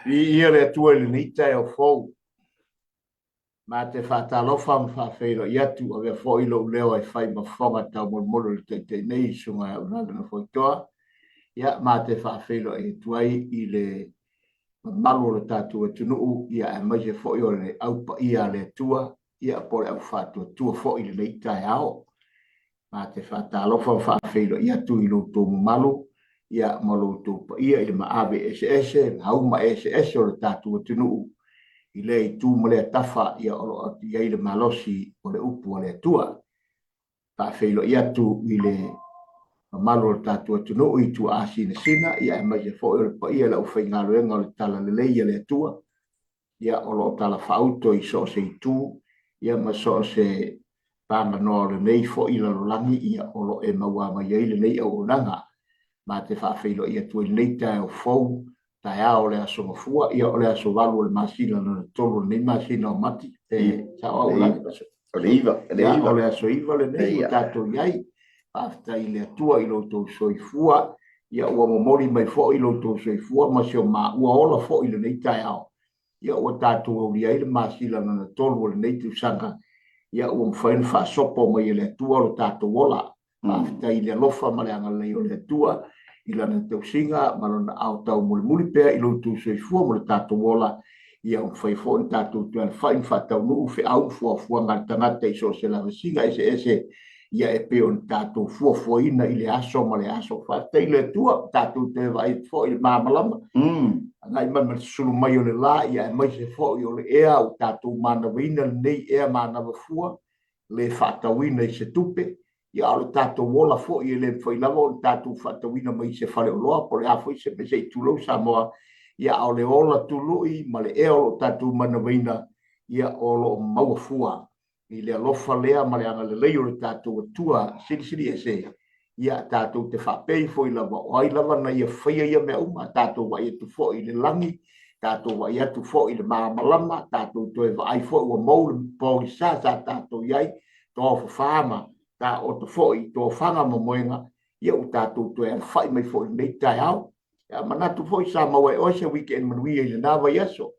Viia le Atua i lenei taeao fou. Ma te faatalofa ma faafeiloai atu, avea foi lou leo e fai ma fofoga taumolimoli o le Taitai nei, Susuga ia Aulale Nofoitoa. Ia, ma te faafeiloai atu ai i le mamalu o le tatou atunuu, ia aemaise foi o le au paia a le Atua, ia po o le au faatuatua foi i lenei taeao. Ma te faatalofa ma faafeiloai atu i lo outou mamalu ia ma lo outou paia i le maave eseese, auma eseese o le tatou atunuu i lea itu ma lea tafa ia o lo o i ai le malosi o le upu a le Atua. Faafeiloai atu i le mamalu o le tatou atunuu i tuaa sinasina ia aemaise foi o le paia i le aufaigaluega o le Talalelei a le Atua ia o lo o talafaauto i so o se itu ia ma so o se paganoa o lenei foi lalolagi ia o lo o e maua mai ai lenei auaunaga. Ma te faafeiloai atu ai lenei taeao fou, taeao o le Aso Gafua, ia o le aso 8 o le masina lona 3 o lenei masina o Mati, pe sao au lagi? O le 9, o le 9. O le aso 9 lenei ua tatou i ai. Faafetai i le Atua i lo outou soifua, ia ua momoli mai foi lo outou soifua ma si o maua ola foi i lenei taeao. Ia ua tatou aulia ai le masina lona 3 o lenei tausaga, ia ua mafai ona faasopo mai e le Atua lo tatou ola. Faafetai i le alofa ma le agalelei o le Atua i lana tausiga ma lona ao taumolimoli pea i lo outou soifua ma lo tatou ola, ia mafai foi ona tatou toe alafai ma faataunuu feau ma fuafuaga a le tagata i so o se lavasiga eseese ia e pei ona tatou fuafuaina i le aso ma le aso. Faafetai i le Atua, tatou toe vaai atu foi i le malamalama, agai mai ma le susulu mai o le la, ia aemaise foi o le ea ua tatou manavaina lenei ea manava fua, le faatauina i se tupe, ia a o le tatou ola foi e le mafai lava ona tatou faatauina mai se faleoloa po o le a foi se mea se i tulou Samoa, ia a o le ola tului ma le ea o lo o tatou manavaina, ia o lo o maua fua i le alofa lea ma le agalelei o le tatou Atua Silisili Ese, ia tatou te faapea ifo ai lava, o ai lava na ia faia ia mea uma, tatou vaai atu foi i le lagi, tatou vaai atu foi i le malamalama, tatou toe vaai foi ua mou le pogisa sa tatou i ai, tofafa ma taoto foi i tofaga ma moega, ia ua tatou toe alafai mai foi i lenei taeao. Ia manatu foi sa maua e oe se weekend manuia i lena vaiaso,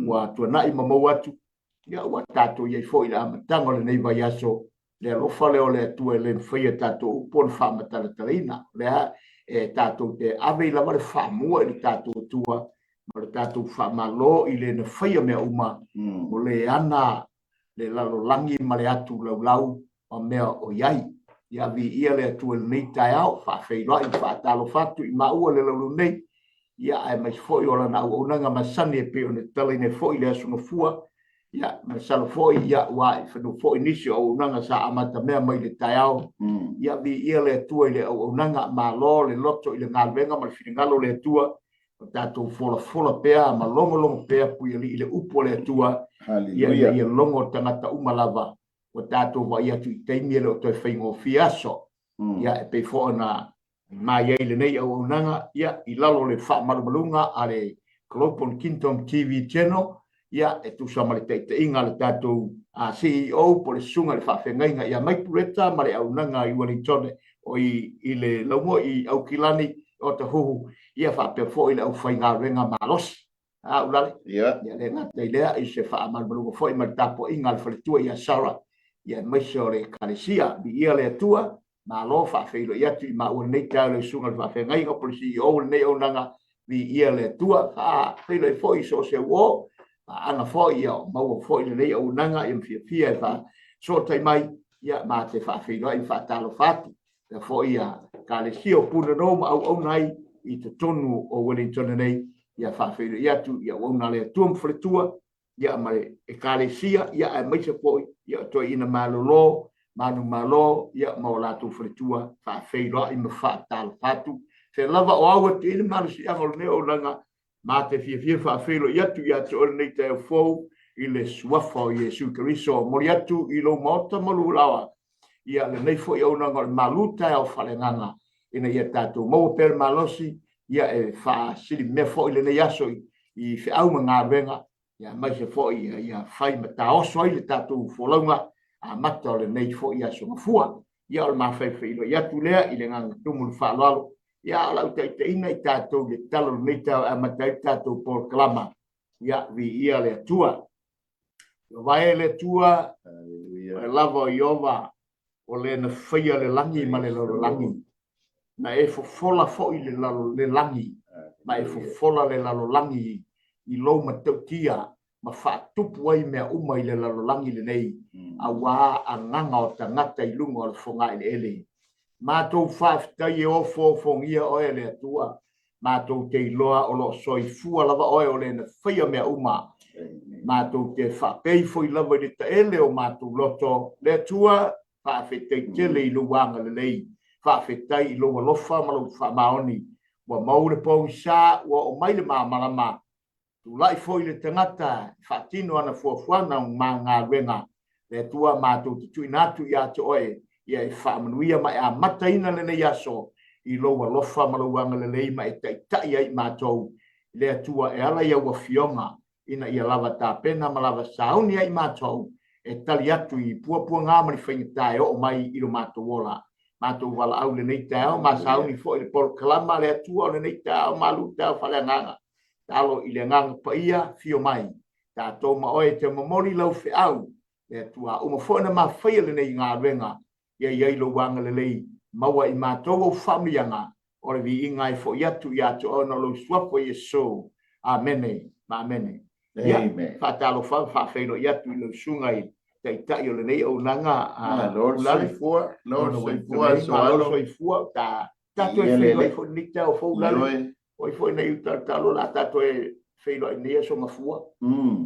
ua tuanai ma mou atu, ia ua tatou i ai foi i le amataga o lenei vaiaso, le alofa lea o le Atua e le mafai e tatou upu ona faamatalatalaina. O lea e tatou te ave ai lava le faamua i le tatou Atua ma le tatou faamalo i le na faia mea uma, o le ana le lalolagi ma le atu laulau ma mea o i ai. Ia viia le Atua i lenei taeao, faafeiloai ma faatalofa atu i maua le laulau nei, ia aemaise foi o lana auaunaga masani e pei ona tatalaina ai foi le Aso Gafua, ia masalo foi ia ua ae i fanua foi nisi o auaunaga sa amatamea mai le taeao. Ia viia le Atua i le auaunaga, malo le loto i le galuega ma le finagalo o le Atua, o tatou folafola pea ma logologo pea Puialii i le upu a le Atua, ia ina ia logo tagata uma lava ua tatou vaai atu i taimi e le o toe faigofie aso. Ia e pei foi ona mai ai lenei auaunaga ia i lalo o le faamalumaluga a le Global Kingdom TV Channel ia e tusa ma le taitaiga a le tatou CEO po o le Susuga i le Faafeagaiga ia Mike Pureta ma le auaunaga i Uelintone o i le Laumua i Aukilani o Otahuhu ia faapea foi le aufaigaluega malosi a Ulale. Ia. Ia le gata i lea, i se faamalumaluga foi ma le tapuaiga a le faletua ia Sarah, ia aemaise o le Ekalesia. Viia le Atua, malo faafeiloai atu i maua lenei taeao i lau Susuga i le Faafeagaiga po o le CEO o lenei auaunaga, viia le Atua. Faafeiloai foi i so o se uo, paaga foi, ia maua foi lenei auaunaga, ia ma fiafia e faasootai mai, ia ma te faafeiloai ma faatalofa atu. Faapea foi ia Ekalesia o Punanou ma auauna ai i totonu o Wellington nei, ia faafeiloai atu i auauna a le Atua ma faletua, ia ma le Ekalesia, ia aemaise foi ia o toeaiina malolo, manumalo, ia ma o latou faletua, faafeiloai ma faatalofa atu. Fea lava o au atu i ai le malosiaga o lenei auaunaga, ma te fiafia faafeiloai atu ia te oe lenei taeao fou i le suafa o Iesu Keriso. Momoli atu i lou maota ma lou laoa ia lenei foi auaunaga o le malu taeao faaleagaga ina ia tatou maua pea le malosi ia e faasilimea foi lenei aso i feau ma galuega ia aemaise foi ia fai ma taoso ai le tatou folauga amata o lenei foi aso gafua. Ia o le mafaifailoai atu lea i le agaga tumu le faaaloalo. Ia, a o lau taitaiina i tatou i le tala o lenei taeao e amata ai le tatou polokalama, ia, viia le Atua. Ieova e le Atua, o oe lava o Ieova, o le na faia le lagi ma le lalolagi, na e fofola foi le, lalo, le lagi, ma e fofola le lalolagi i lou matautia, ma faatupu ai mea uma i le lalolagi lenei, auā agaga o tagata i luga o le fogaeleele. Matou faafetai e ofoofogia oe le Atua, matou te iloa o lo o soifua lava oe o le na faia mea uma. Matou te faapei foi lava i le taele o matou loto, le Atua, faafetai tele i lou agalelei, faafetai i lou alofa ma lou faamaoni. Ua mou le pogisa, ua oo mai le malamalama, Tulai foi le tagata e faatino ana fuafuaga ma galuega, le Atua matou te tuuina atu ia te oe, ia e faamanuia ma e amataina lenei aso i lou alofa ma lou agalelei ma e taitai ai i matou, le Atua e ala i au afioga, ina ia lava tapena ma lava sauni ai i matou e tali atu i puapuaga ma ni faigata e oo mai i lo matou ola. Matou valaau i lenei taeao ma sauni foi le polokalama a le Atua o lenei taeao malu taeao faaleagaga. Talo i le Agaga Paia, afio mai, tatou ma oe e te momoli lau feau, le Atua uma foi na ma faia lenei galuega, ia i ai lou agalelei, maua i matou ou faamanuiaga, o le viiga e foi atu ia te oe ona o lou Suafa Iesu. Amene ma amene. Ia, faatalofa ma faafeiloai atu i lau susuga i Taitai o lenei auaunaga a Malo le soifua, malo le soifua, malo le soifua, ta tatou e feiloai foi lenei taeao fou Lale. Oi foi nei uta talo la tatou e feiloai nei aso Gafua.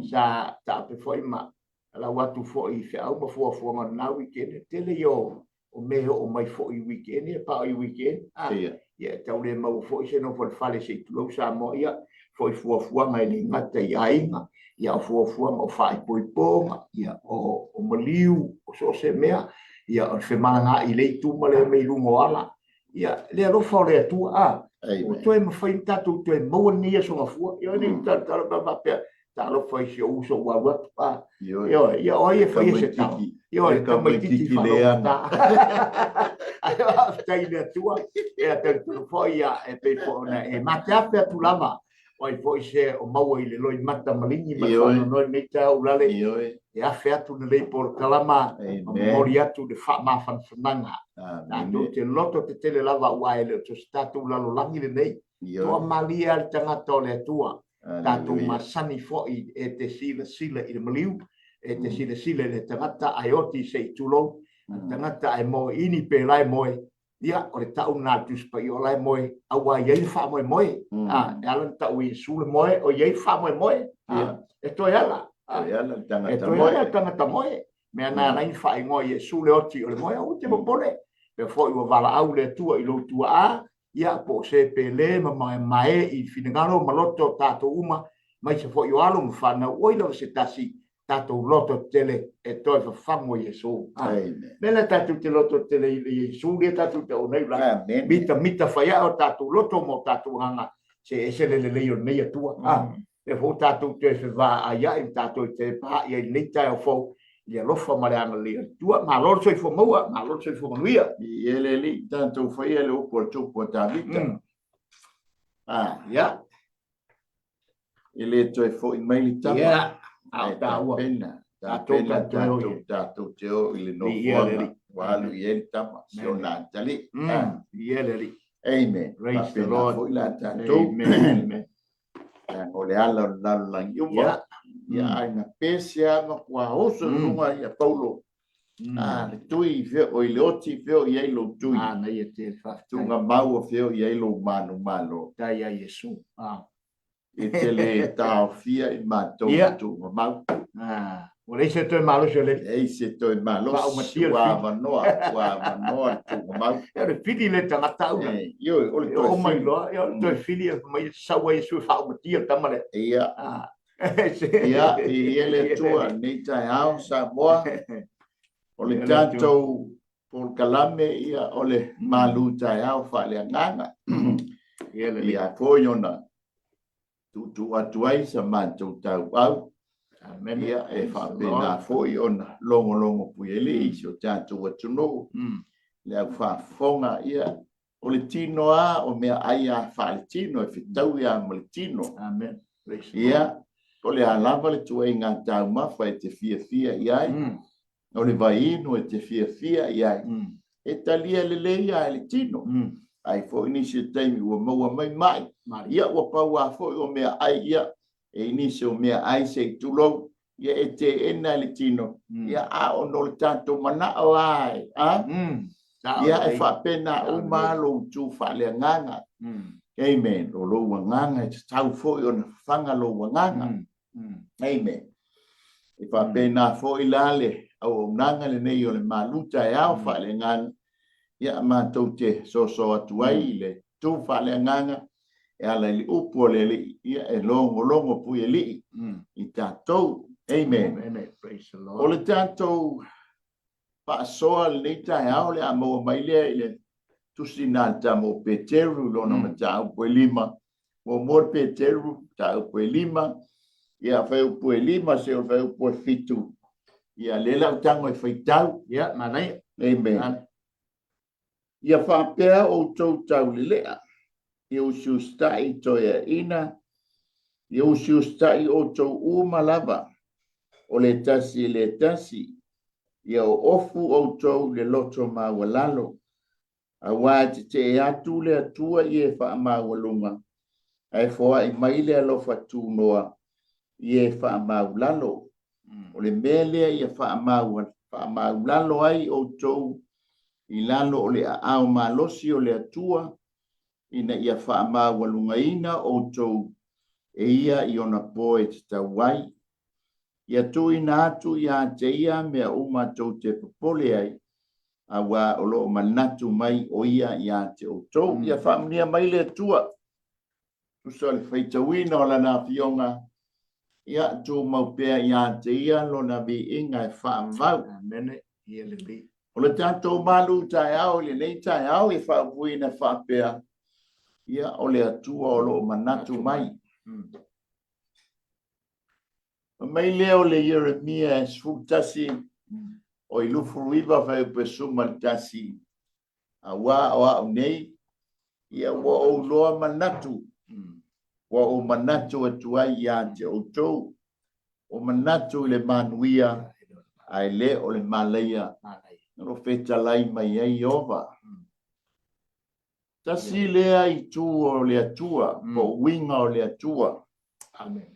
Sa taape foi ma lau atu foi i feau ma fuafuaga o lena weekend. E tele ia o mea e oo mai foi i weekend ia, pa o i weekend. Ia e tau le maua foi se nofo i le fale se i tulou Samoa. Ia foi fuafuaga e le gata i aiga, ia o fuafuaga o faaipoipoga, ia o maliu, o so o se mea, ia o le femalagaai i le itu ma le mea i luga o ala. Ia, le alofa o le Atua, a, ua toe mafai ona tatou toe maua lenei aso Gafua. Ia, nei talatala ma faapea, talofa i si ou uso ua alu atu, a. Ioe, ia, o ai e faia se tala? Ioe, tamaitiiti faalogogata. Ae faafetai i le Atua, ia talitonu foi, ia, e pei foi ona e mateafe atu lava O ai foi se o maua i le loimata maligi ma le faanoanoa i lenei taeao ulale, e afe atu lenei polokalama ma momoli atu le faamafanafanaga. Tatou te loto tetele lava aua e le o se tatou lalolagi lenei. Toamalie lava le tagata o le Atua. Tatou masani foi e te silasila i le maliu, e te silasila i le tagata ae oti se i tulou, le tagata ae moe ini pe la e moe, Ia, o le tau lena a le Tusi Paia o la e moe, aua e i ai le faamoemoe. A, e ala ona tau e Iesu le moe, o i ai le faamoemoe. A, e toe ala. A, Toe ala le tagata e toe moe. ala le tagata moe. Mea na ala ai ona faaigoa e Iesu le oti o le moe, aua e te popole. Pea foi ua valaau le Atua i lou tuaa, ia, po o se pele ma mae i finagalo ma loto o tatou uma, aemaise foi o alo ma fanau, oi lava se tasi, tatou loto tetele e toe fafagu e Iesu. Amen. Mea lea tatou te loto tetele i Iesu lea tatou te oo nei la. Amen. Mita mita fai ae o tatou loto ma o tatou agaga se ese le lelei o lenei Atua. Lea foi ua tatou toe fevaaiai ma tatou te paai ai i lenei taeao fou i le alofa ma le agalelei o le Atua. Malo le soifua maua, malo le soifua manuia. Viia le Alii, tatou faia le upu a le Tupu a Tavita. Ia. E le toe foi mai le tama. Ia, a o Ae taua. tapena, Tatou tapena ta toe o i tatou, ai. tatou te o i le Viia le nofoaga Alii. ua alu i ai le tama, si ona atalii. Viia le Alii. Amen. Praise the Faapena Lord. foi la tatou. Amen. Amen. Leaga o le ala o le lalolagi uma. Ia. Ia, ai na pese lava ma kuaoso i luga ia Paulo. Le tui fea o i le oti fea o i ai lou tui. Manaia tele, faafetai. Tuugamau fea o i ai lou manumalo. Tai ia Iesu. E te le taofia i matou Ia. tuugamau. Ua leai se toe malosi o le Alii. Leai se toe malosi. Faaumatia le Ua fili. avanoa, ua avanoa le tuugamau. Ia, o le fili le tagata au la. Ioe, o le E toe oo mai fili. loa, ia, o le toe fili, e fai mai sau ai Iesu e faaumatia le tama lea. Ia. Ia, viia le Atua i lenei taeao, Samoa. O le tatou polokalame, ia, o le malu taeao faaleagaga. Ia foi ona tuutuu atu ai sa matou tauau. Ia, e faapena foi ona logologo puialii i si o tatou atunuu, le au faafofoga, ia, O le tino lava, o meaai lava faaletino, e fetaui lava ma le tino. Amen. Ia, po o le a lava le tuaiga taumafa e te fiafia i ai, o le vaiinu e te fiafia i ai, e talia lelei lava e le tino. Ai foi nisi o taimi ua maua mai mai, ia ua pau lava foi o meaai ia, e i nisi o meaai se i tulou, ia e teena e le tino, ia a ona o le tatou manao lava e, a? Ia e faapena uma lava lou tu faaleagaga. Amen. O lou agaga e tatau foi ona fafaga lou agaga. Amen. E faapena foi la le auaunaga lenei o le malu taeao faaleagaga, ia matou te soso atu ai i le tu faaleagaga e ala i le upu a le Alii, ia e logologo puialii i tatou. Amen. Amen. Praise the Lord. O le tatou faasoa lenei taeao o le a maua mai lea i le tusi na le tama o Peteru lona mataupu e lima. Muamua le Peteru, mataupu e lima, ia fuaiupu e lima seia oo i le fuaiupu e fitu. Ia lea la ou tago e faitau. Ia, manaia. Amen. Ia faapea outou taulelea, ia usiusitai i toeaiina, ia usiusitai outou uma lava, o le tasi i le tasi, ia oofu outou i le loto maualalo, aua e tetee atu le Atua i e faamaualuga, ae foai mai le alofa tunoa i e faamaulalo. O le mea lea ia faamaulalo ai outou i lalo o le aao malosi o le Atua, ina ia faamaualugaina outou e ia i ona po e tatau ai. Ia tuuina atu ia te ia mea uma tou te popole ai, aua o lo o manatu mai o ia ia te outou. Ia faamanuia mai le Atua. Tusa o le faitauina o lana afioga, ia tumau pea ia te ia lona viiga e faavavau. Amene. Ia lelei. O le tatou malu taeao i lenei taeao e faaupuina faapea, ia o le Atua o lo o manatu mai. Fai mai lea o le Ieremia e 11 o i 29 fuaiupu e 11, Aua o au nei, ia ua ou loa manatu, ua ou manatu atu ai ia te outou, o manatu i le manuia, ae le o le malaia, o lo o fetalai mai ai Ieova. Tasi lea itu o le Atua, po o uiga o le Atua. Amen.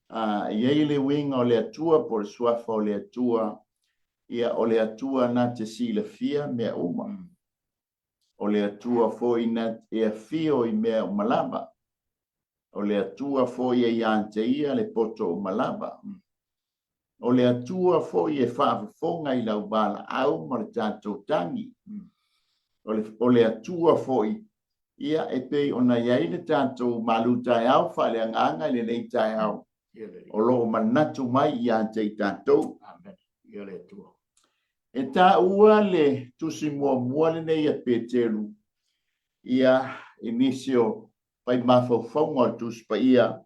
A i ai le uiga o le Atua po o le suafa o le Atua, ia o le Atua na te silafia mea uma. O le Atua foi na e afio i mea uma lava. O le Atua foi e ia te ia le poto uma lava. O le Atua foi e faafofoga i lau valaau ma le tatou tagi. O le, o le Atua foi, ia, e pei ona i ai le tatou malu taeao faaleagaga i lenei taeao, o lo o manatu mai ia te i tatou. Amen. Ia le Atua. E taua le tusi muamua lenei a Peteru, ia, i nisi o fai mafaufauga o le Tusi Paia,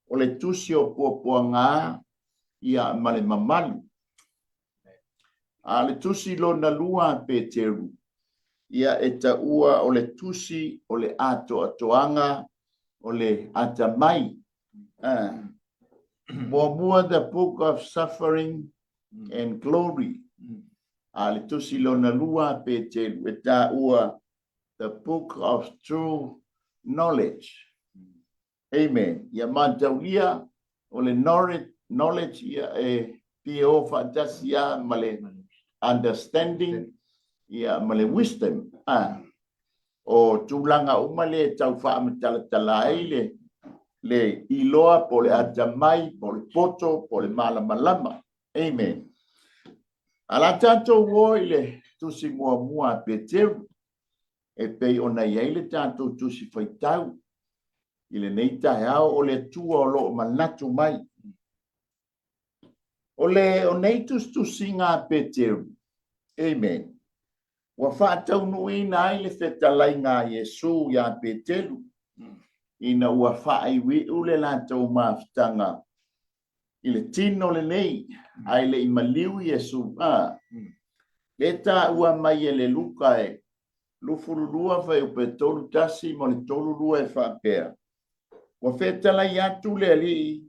o le tusi o puapuaga ia ma le mamalu. A o le tusi lona lua a Peteru, ia e taua o le tusi o le atoatoaga o le atamai. Muamua the book of suffering and glory. A o le tusi lona lua a Peteru e taua the book of true knowledge. Amen. Ia mataulia o le knowledge, knowledge ia e pio faatasi a ma le understanding ia ma le wisdom. Ah. O tulaga uma le tau faamatalatala ai le le iloa po le atamai, po le poto, po le malamalama. Amen. A la tatou o i le tusi muamua a Peteru, e pei ona i ai le tatou tusi faitau i lenei taeao, o le Atua o lo o manatu mai. O le o nei tusitusiga a Peteru, amen, ua faataunuuina ai le fetalaiga a Iesu iā Peteru, ina ua faaiuiu le latou mafutaga i le tino lenei, ae le i maliu Iesu, a, le taua mai e le Luka e 22 fuaiupu e 31 ma le 32 e faapea, Ua fetalai atu le Alii,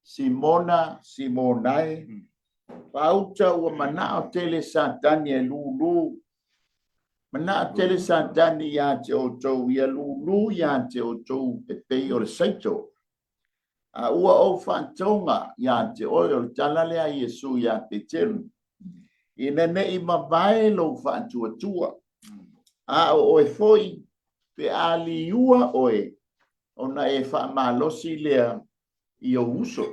Simona, Simona e, faauta ua manao tele Satani e lūlū, manao tele Satani ia te outou, ia lūlū ia te outou e pei o le saito. A ua ou faatoga ia te oe, o le tala lea a Iesu iā Peteru, ina ne i mavae lou faatuatua, a o oe foi, pe a liua oe, ona e faamalosi lea i ou uso.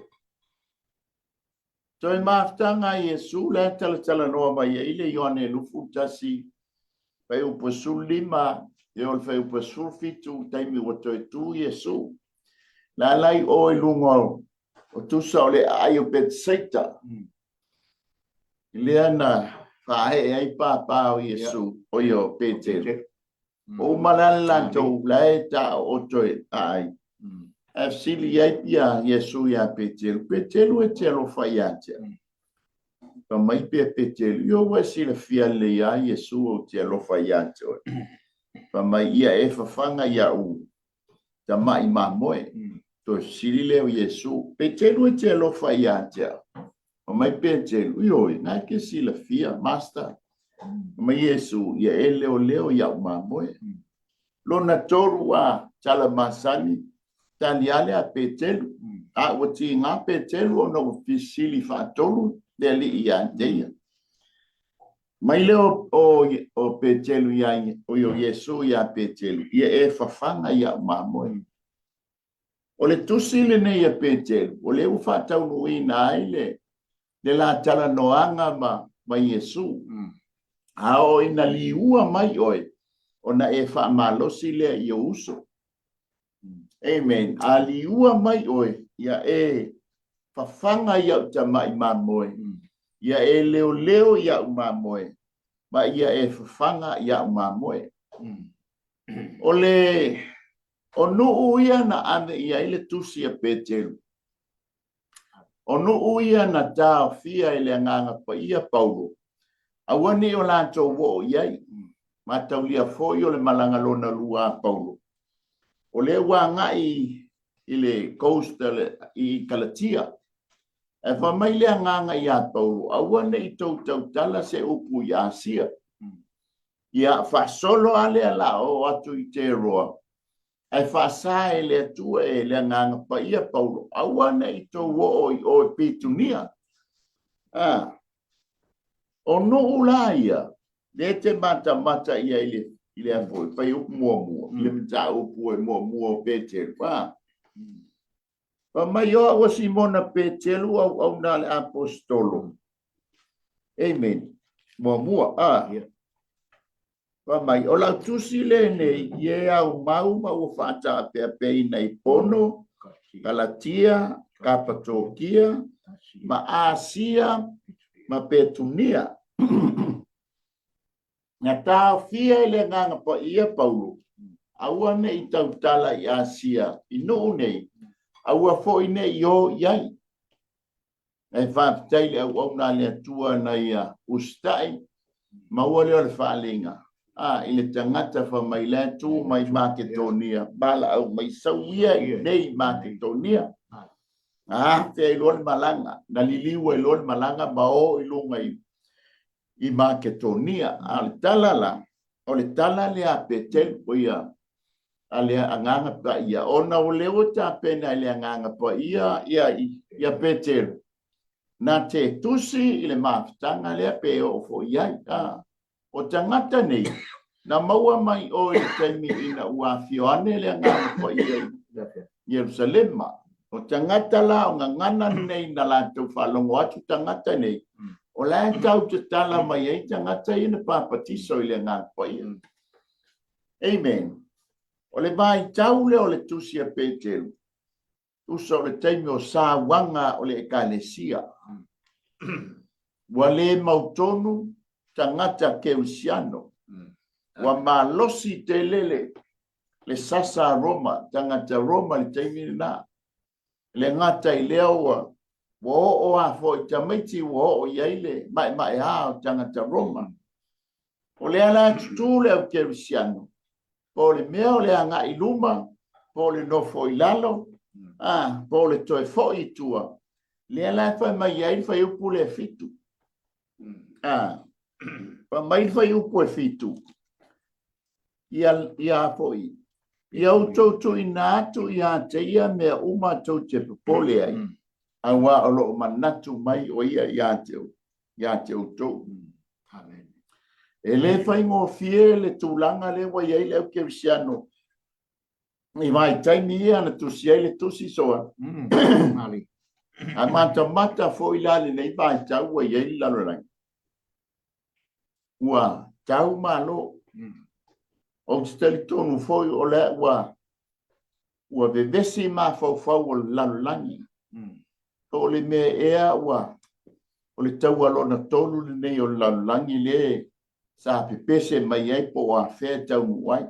Toe mafutaga a Iesu la e talatalanoa mai ai le Ioane 21, fuaiupu 15 e oo i le fuaiupu 17, taimi ua toe tu Iesu. La la i o i luga o tusa o le aai o Betesaita. Lea na faaee ai pāpā o Iesu, o ia o Peteru. Ua uma la le latou la e taooto e aai. Ae fesili ai pia Iesu iā Peteru, Peteru e te alofa ia te au? Fai mai pia Peteru, Io ua e silafia lelei lava Iesu ou te alofa ia te oe. Fai mai, Ia e fafaga iaʻu tamaʻi mamoe. Toe fesili lea o Iesu, Peteru e te alofa ia te au? Fai mai Peteru, Ioe, na e te silafia, Master. Fai mai Iesu, Ia e leoleo iaʻu mamoe. Lona tolu a tala masani, tali lava lea a Peteru. A ua tiga Peteru ona ua fesili faatolu le Alii ia te ia. Mai lea o Peteru ia, o Iesu ia Peteru, Ia e fafaga iaʻu mamoe. O le tusi lenei a Peteru, o lea ua faataunuuina ai le, le la talanoaga ma, ma Iesu. A oo ina liua mai oe, ona e faamalosi lea i ou uso. Amen. A liua mai oe, ia e fafaga i au tamaʻi mamoe, ia e leoleo i au mamoe, ma ia e fafaga i au mamoe. O le O nuu ia na ave i ai le tusi a Peteru. O nuu ia na taofia e le Agaga Paia Paulo, aua ne i o latou oo i ai. Mataulia foi o le malaga lona lua a Paulo, o lea ua agai i le coast i Kalatia. Ae fai mai le Agaga iā Paulo, aua ne i tou tautala se upu i Asia. Ia, faasolo lava lea la oo atu i Teroa, ae faasa e le Atua e le Agaga Paia Paulo, aua ne i tou oo i o i Pitunia. A, o nuu la ia, lea e te matamata i ai i le, i le a foi, fuaiupu muamua, i le mataupu e muamua o Peteru, a. Fai mai, o au o Simona Peteru, auauna a le Aposetolo. Amen. Muamua, a. Yeah. Fai mai, o lau tusi lenei i e aumau ma ua faataapeapeaina i Pono, Galatia, Kapatokia, ma Asia, ma Petunia. Na taofia e le Agaga Paia Paulo, aua ne i tautala i Asia i nuu nei, aua foi ne i o i ai. Ae faafetai i le auauna a le Atua na ia usitai, maua lea o le faaaliga, a, i le tagata fai mai la e tu mai Maketonia, valaau mai, sau ia i nei i Maketonia. Na afea ai loa le malaga, na liliu ai loa le malaga ma o i luga i i Maketonia. A o le tala la, o le tala lea a Peteru, o ia a le Agaga Paia, ona o lea ua tapena e le Agaga Paia ia, ia Peteru, na te tusi i le mafutaga lea pe oo foi i ai. A, o tagata nei, na maua mai o i le taimi ina ua afio ane le Agaga Paia i Ierusalema. O tagata la o gagana nei na latou faalogo atu tagata nei, o la e tau tatala mai ai tagata ia na papatiso i le Agaga Paia. Amen. O le vaitau lea o le tusi a Peteru, tusa o le taimi o sauaga o le Ekalesia. Ua le mautonu tagata Kerisiano. Ua malosi tele le le sasa a Roma, tagata Roma i le taimi lena. E le gata i lea ua ua oo lava foi tamaiti ua oo i ai le maemaea o tagata Roma. O lea la e tutū le au kerisiano, po o le mea o le agai i luma, po o le nofo i lalo, a, po o le toe foi i tua, lea la e fai mai ai le fuaiupu lea e 7. A, fai mai le fuaiupu e 7, ia, ia foi, ia outou tuuina atu ia te ia mea uma tou te popole ai, auā o lo o manatu mai o ia ia te, ia te outou. Amen. E le faigofie le tulaga lea ua i ai le au kerisiano i vaitaimi ia na tusi ai le tusi soa. A matamata foi la lenei vaitau ua i ai le lalolagi, ua tau malo. Ou te talitonu foi o lea ua ua vevesi mafaufau o le lalolagi. Po o le mea ea ua o le taua lona tolu lenei o le lalolagi le sa pepese mai ai po o afea e taunuu ai.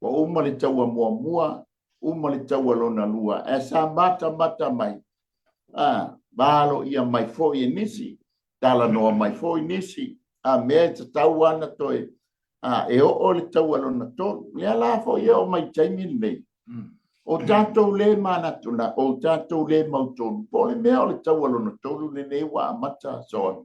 Ua uma le taua muamua, uma le taua lona lua, ae sa matamata mai, a, valoia mai foi e nisi, talanoa mai foi nisi, a mea e tatau lava ona toe, a, e oo le taua lona tolu. Lea la foi e oo mai i le taimi lenei, o tatou le manatu na, o tatou le mautonu, po o le mea o le taua lona tolu lenei ua amata soa.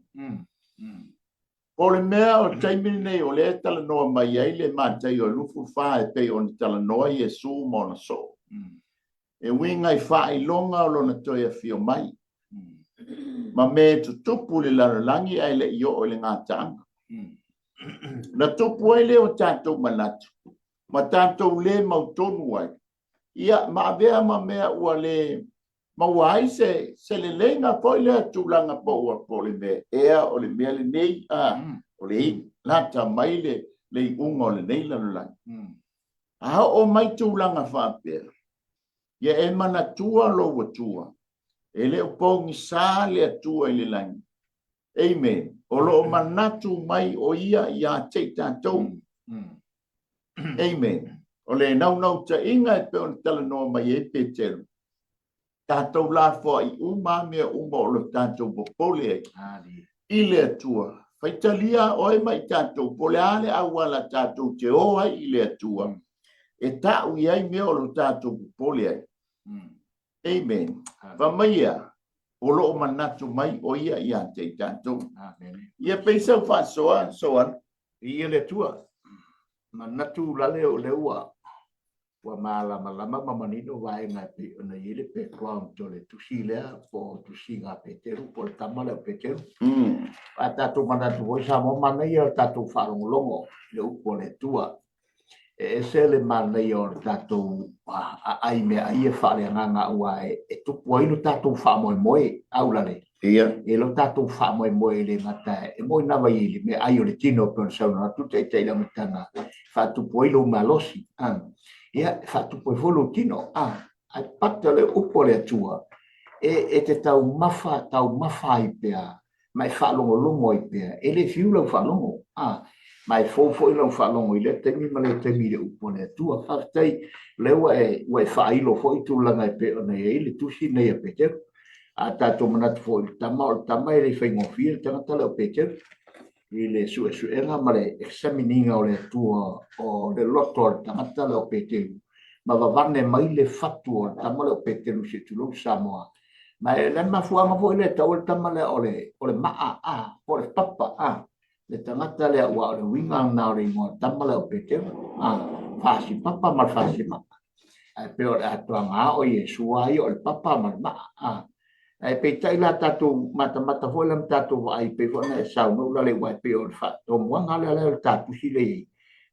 Po o le mea o le taimi lenei o lea e talanoa mai ai le Mataio 24 e pei ona talanoa Iesu ma ona soo, e uiga i faailoga o lona toe afio mai, ma mea e tutupu i le lalolagi ae le i oo i le gataaga. Na tupu ai lea o tatou manatu ma tatou le mautonu ai, ia ma avea ma mea ua le maua ai se, se leleiga foi lea tulaga po ua po o le mea ea o le mea lenei, a, o le lata mai le, le iuga o lenei lalolagi. A oo mai tulaga faapea, ia e manatua lou Atua, e le o pogisa le Atua i le lagi. Amen. O lo o manatu mai o ia ia te i tatou. Amen. O le naunautaiga e pei ona talanoa mai ai Peteru, tatou lafoai uma a mea uma o lo tatou popole ai i le Atua. Faitalia oe ma i tatou, po o le a le auala tatou te o ai i le Atua, e ta'u i ai mea o lo tatou popole ai. Amen. Fai mai ia, o lo o manatu mai o ia ia te i tatou. Amen. Ia pei sau faasoa, soa. Viia le Atua. Manatu lale o lea ua ua malamalama ma manino vaega e pei ona i ai le background o le tusi lea po o tusiga a Peteru po o le tama lea o Peteru. A tatou manatu foi Samoa, manaia o tatou faalogologo i le upu a le Atua. E ese le manaia o le tatou aai meaai e faaleagaga aua e tupu ai lo tatou faamoemoe aulale. Ia. E lo tatou faamoemoe e le gata e moni lava i le meaai o le tino e pei ona saunoa atu le Taitai i le amataga, e faatupu ai lou malosi, a, ia, e faatupu ai foi lou tino, a, ae pata le upu a le Atua, e, e te taumafa, taumafa ai pea ma e faalogologo ai pea, e le fiu lau faalogo, a, ma e fou foi lau faalogo i lea taimi ma lea taimi i le upu a le Atua. Faafetai, o lea ua e, ua e faailo foi tulaga e pei ona i ai le tusi lenei a Peteru. A tatou manatu foi i le tama, o le tama e le faigofie le tagata lea o Peteru i le suesuega ma le examine ina o le Atua o le loto o le tagata lea o Peteru, ma vavane mai le fatu o le tama lea o Peteru se i tulou Samoa. Ma e le mafuaaga foi lea e tau ai le tama lea o le, o le maa, a, po o le papa, a, le tagata lea, aua o le uiga lena o le igoa o le tama lea o Peteru, a, fasi papa ma le fasi maa. Ae pei o le atoaga o Iesu lava ia o le papa ma le maa, a. Ae peitai la tatou matamata foi la ma tatou vaai pei foi ona e saunoa Ulalei, aua e pei o le faatomuaga lea lea o le ta tusi lea i ai.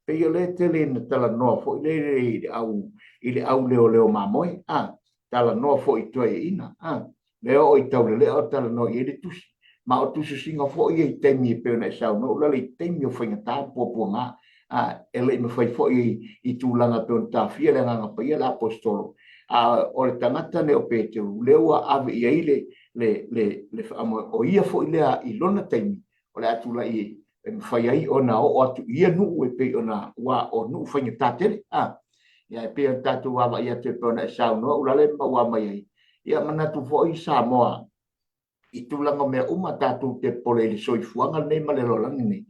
Pei o lea e tele ina talanoa foi lele i le au, i le au leoleo mamoe, a, talanoa foi i toeaiina, a. Lea oo i Taulelea o talanoa i ai le tusi. Ma o tusisiga foi ia i taimi e pei ona e saunoa Ulalei, i taimi o faigata ma puapuaga, a, e le i mafai foi i tulaga e pei ona tafia le Agaga Paia le Aposetolo. A o le tagata lenei o Peteru, lea ua ave i ai le, le, le, le faamoe, o ia foi lea i lona taimi, o le a tulai e mafai ai ona oo atu i ia nuu e pei ona, ua o nuu faigata tele, a. Ia e pei ona tatou vaavaai atu e pei ona e saunoa Ulalei ma ua aumai ai, ia manatu foi Samoa i tulaga o mea uma tatou te popole i le soifuaga lenei ma le lalolagi lenei.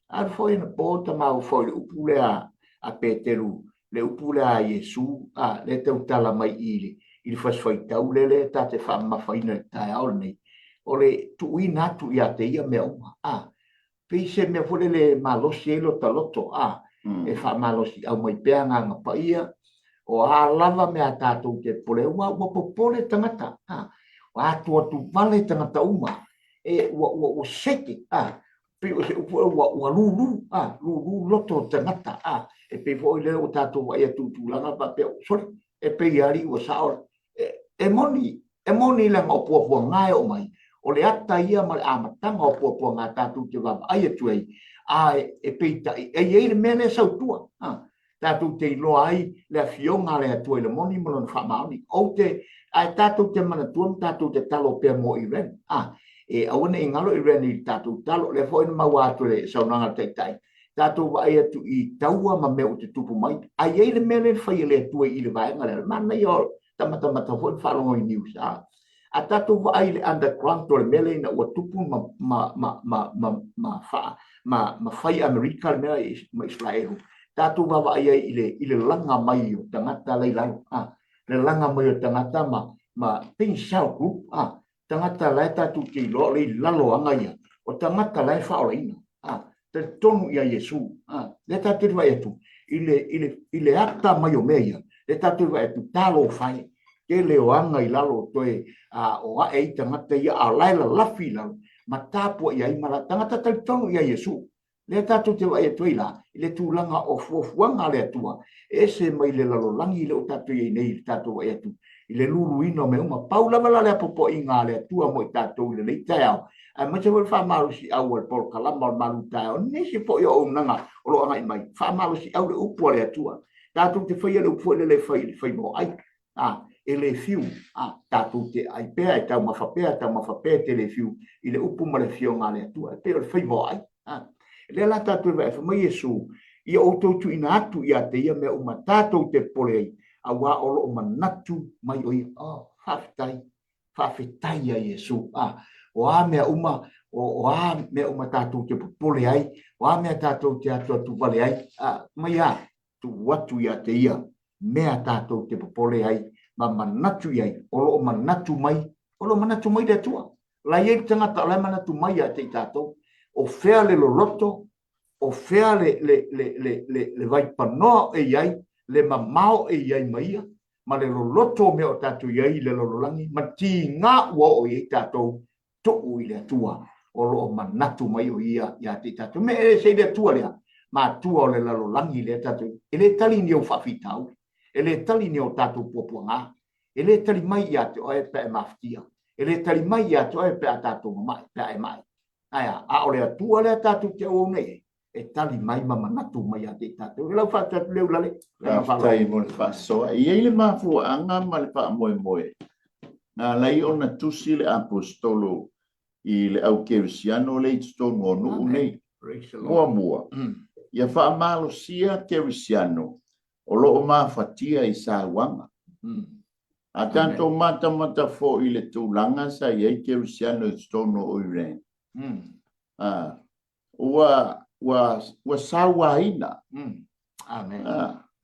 Alu foi anapo ta mafaufau i le upu lea a Peteru, le upu lea a Iesu, a, lea e tautala mai i i le, i le Fasi Faitau lea, lea ta te faamamafaina i le taeao lenei, o le tuuina atu ia te ia mea uma, a, pei se mea foi lele e malosi ai lota loto, a, e faamalosiau mai pea Agaga Paia, o a lava mea a tatou te popole ai, aua ua popole tagata, a, ua atuatuvale tagata uma, e, ua, ua, ua seke, a, pei o se upu ua, ua lūlū, a, lūlū loto o tagata, a, e pei foi lea ua tatou vaai atu i tulaga faapea, sole, e pei alii ua sao, e, e moni, e moni leaga o puapuaga e oo mai, o le ata ia ma le amataga o puapuaga tatou te vaavaai atu ai, a e, e peitai, e i ai le mea lea e sautua, a, tatou te iloa ai le Afioga a le Atua i le moni ma Lona faamaoni. Ou te, ae tatou te manatua ma tatou tatalo pea mo Iran. A, e aua ne i galo Iran i le tatou talo. Lea foi na maua atu le saunoaga a le Taitai, tatou vaai atu i taua ma mea ua tutupu mai. A i ai le mea lea na fai e le Atua i le vaega lea, manaia o tamatamata foi ma faalogo i news, a. A tatou vaai i le underground o le mea lea ina ua tupu ma, ma, ma, ma, ma, ma, fa, ma, ma fai Amerika le mea ma Israelu, tatou vaavaai ai i le, i le laga mai o tagata la i lalo, a, le laga mai o tagata ma, ma pei ni cell group, a, tagata la e tatou te iloa o le i lalo aga ia, o tagata la e faaolaina, a, talitonu ia Iesu, a, lea tatou te vaai atu i le, i le, i le ata mai o mea ia, lea tatou te vaai atu, talofa e, tele o aga i lalo o toe a, o ae ai tagata ia, a o la e lalafi i lalo, ma tapuai ai ma la, tagata talitonu ia Iesu. Lea tatou te vaai atu ai la, i le tulaga o fuafuaga a le Atua, e ese mai le lalolagi lea ua tatou i ai nei i le tatou vaai atu i le luluina o mea uma. Pau lava la le apoapoaiga a le Atua mo i tatou i lenei taeao, aemaise foi le faamalosiau a le polokalama o le malu taeao, nisi foi o auaunaga o lo o agai mai, faamalosiau le upu a le Atua. Tatou te faia le upu foi lele e fai i le faiva o ai. A, e le fiu, a, tatou te ai pea, e taumafa pea, taumafa pea, e te le fiu i le upu ma le afioga a le Atua, e pei o le faiva o ai. A, lea la tatou e vaai, fai mai Iesu, ia outou tuuina atu ia te ia mea uma tatou te popole ai, auā o lo o manatu mai o ia. Oh, faafetai, faafetai ia Iesu. A, o a mea uma, o, o a mea uma tatou te popole ai, o a mea tatou te atuatuvale ai, a, mai a, tuu atu ia te ia mea tatou te popole ai ma manatu i ai, o lo o manatu mai, o lo o manatu mai le Atua. La i ai le tagata o la e manatu mai ia te i tatou, o fea le loloto, o fea le, le, le, le, le, le vaipanoa e i ai, le mamao e i ai ma ia, ma le loloto o mea o tatou i ai i le lalolagi, ma tiga ua oo i ai tatou, tuu i le Atua, o lo o manatu mai o Ia ia te i tatou. Me e ese i le Atua lea, matua o le lalolagi lea tatou, e le tali ni ou faafitauli, e le tali ni o tatou puapuaga, e le tali mai ia te oe pe a e mafatia, e le tali mai ia te oe pe a tatou mamae, pe a e mai. Ae a? A o le Atua lea tatou te auauna i ai, e tali mai ma manatu mai ia te i tatou. E lau faatu atu lea Ulalei. Faafetai mo le faasoa. E i ai le mafuaaga ma le faamoemoe na ala ai ona tusi le Aposetolo i le au Kerisiano lea i totonu o nuu nei. Muamua, ia faamalosia Kerisiano o lo o mafatia i sauaga. A tatou matamata foi i le tulaga sa i ai Kerisiano i totonu o Iran, ua, ua, ua sauaina. Amen.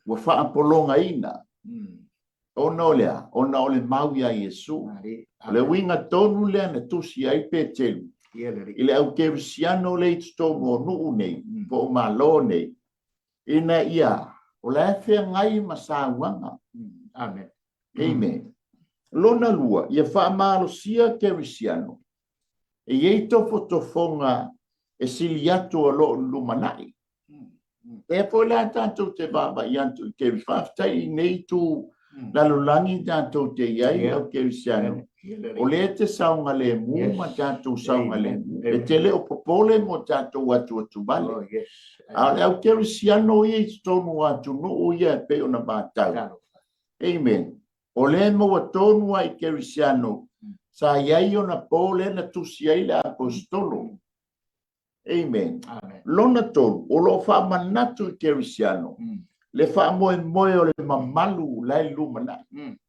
Ua faapologaina. Ona o le a? Ona o le mau iā Iesu. O le uiga tonu lea na tusi ai Peteru i le au kerisiano lea i totonu o nuu nei, po o Malo nei, ina ia o la e feagai ma sauaga. Amen. Amen. Lona lua, ia faamalosia kerisiano E i ai tofotofoga e sili atu o lo o lumanai. Lea foi la tatou te vaavaai atu i Kerisiano. Faafetai i nei itu lalolagi tatou te i ai au Kerisiano, o lea te saogalemu ma tatou saogalemu. E te le o popole mo tatou atuatuvale. A o le au Kerisiano ia i totonu o atunuu ia e pei ona matau. Amen. O lea e maua tonu lava i Kerisiano sa i ai ona po lea na tusi ai le Aposetolo. Amen. Amen. Lona tolu, o lo o faamanatu i Kerisiano le faamoemoe o le mamalu la e lumanai. Amen.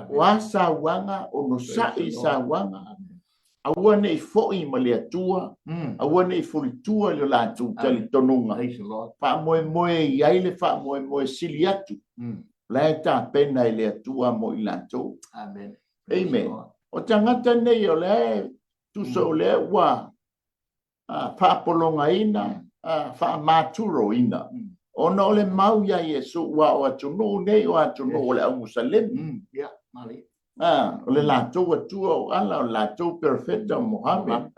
O a sauaga, onosai i sauaga. Amen. Aua ne i foi ma le Atua, aua ne i fulitua i lo latou talitonuga, faamoemoe i ai le faamoemoe sili atu, o la e tapena e le Atua mo i latou. Amen. Amen. O tagata nei o lea e tusa o lea ua faapologaina, faamaturoina, ona o le mau iā Iesu, ua o atunuu nei o atunuu o le auMusalemi. O le latou Atua o Ala, o le latou perofeta o Mohammed.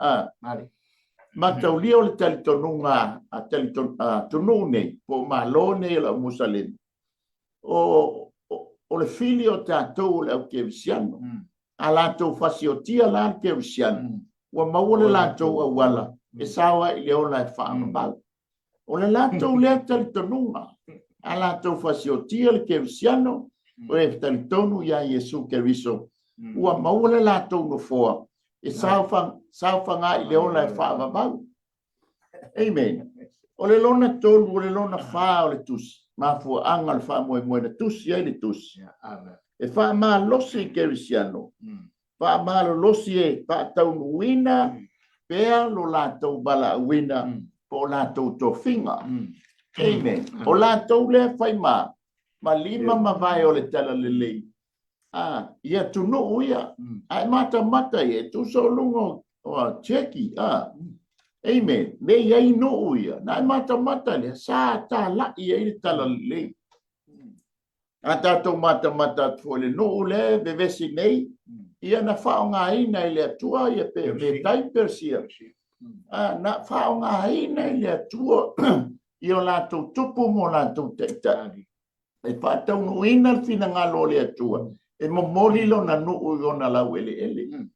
Mataulia o le talitonuga a atunuu nei, po o Malo nei o le auMusalemi, o le fili o tatou o le aukerisiano. A latou fasiotia la le kerisiano, ua maua le latou auala e sao ai i le ola e faavavau. O le latou lea talitonuga, a latou fasiotia le kerisiano, o e talitonu iā Iesu Keriso, ua maua le latou nofoa e saofaga i le ola e faavavau. Amen. O le lona tolu, o le lona fa o le tusi, mafuaaga o le faamoemoe na tusi ai le tusi. E faamalosi i kerisiano, faamalolosi e faataunuuina pea lo latou valaauina po o latou tofiga. Amen. O latou lea fai ma ma lima ma vae o le talalelei a i atunuu ia. A e matamata ia, e tusa o luga o Turkey. A. Amen. Me i ai nuu ia, na e matamata lea, sa talai ai le talalelei. A tatou matamata atu foi i le nuu lea e vevesi nei, ia na faaaogaina e le Atua ia pe Metai Persia. A, na faaaogaina e le Atua i o latou tupu ma o latou taitai e faataunuuina le finagalo o le Atua e momoli lona nuu i ona laueleele.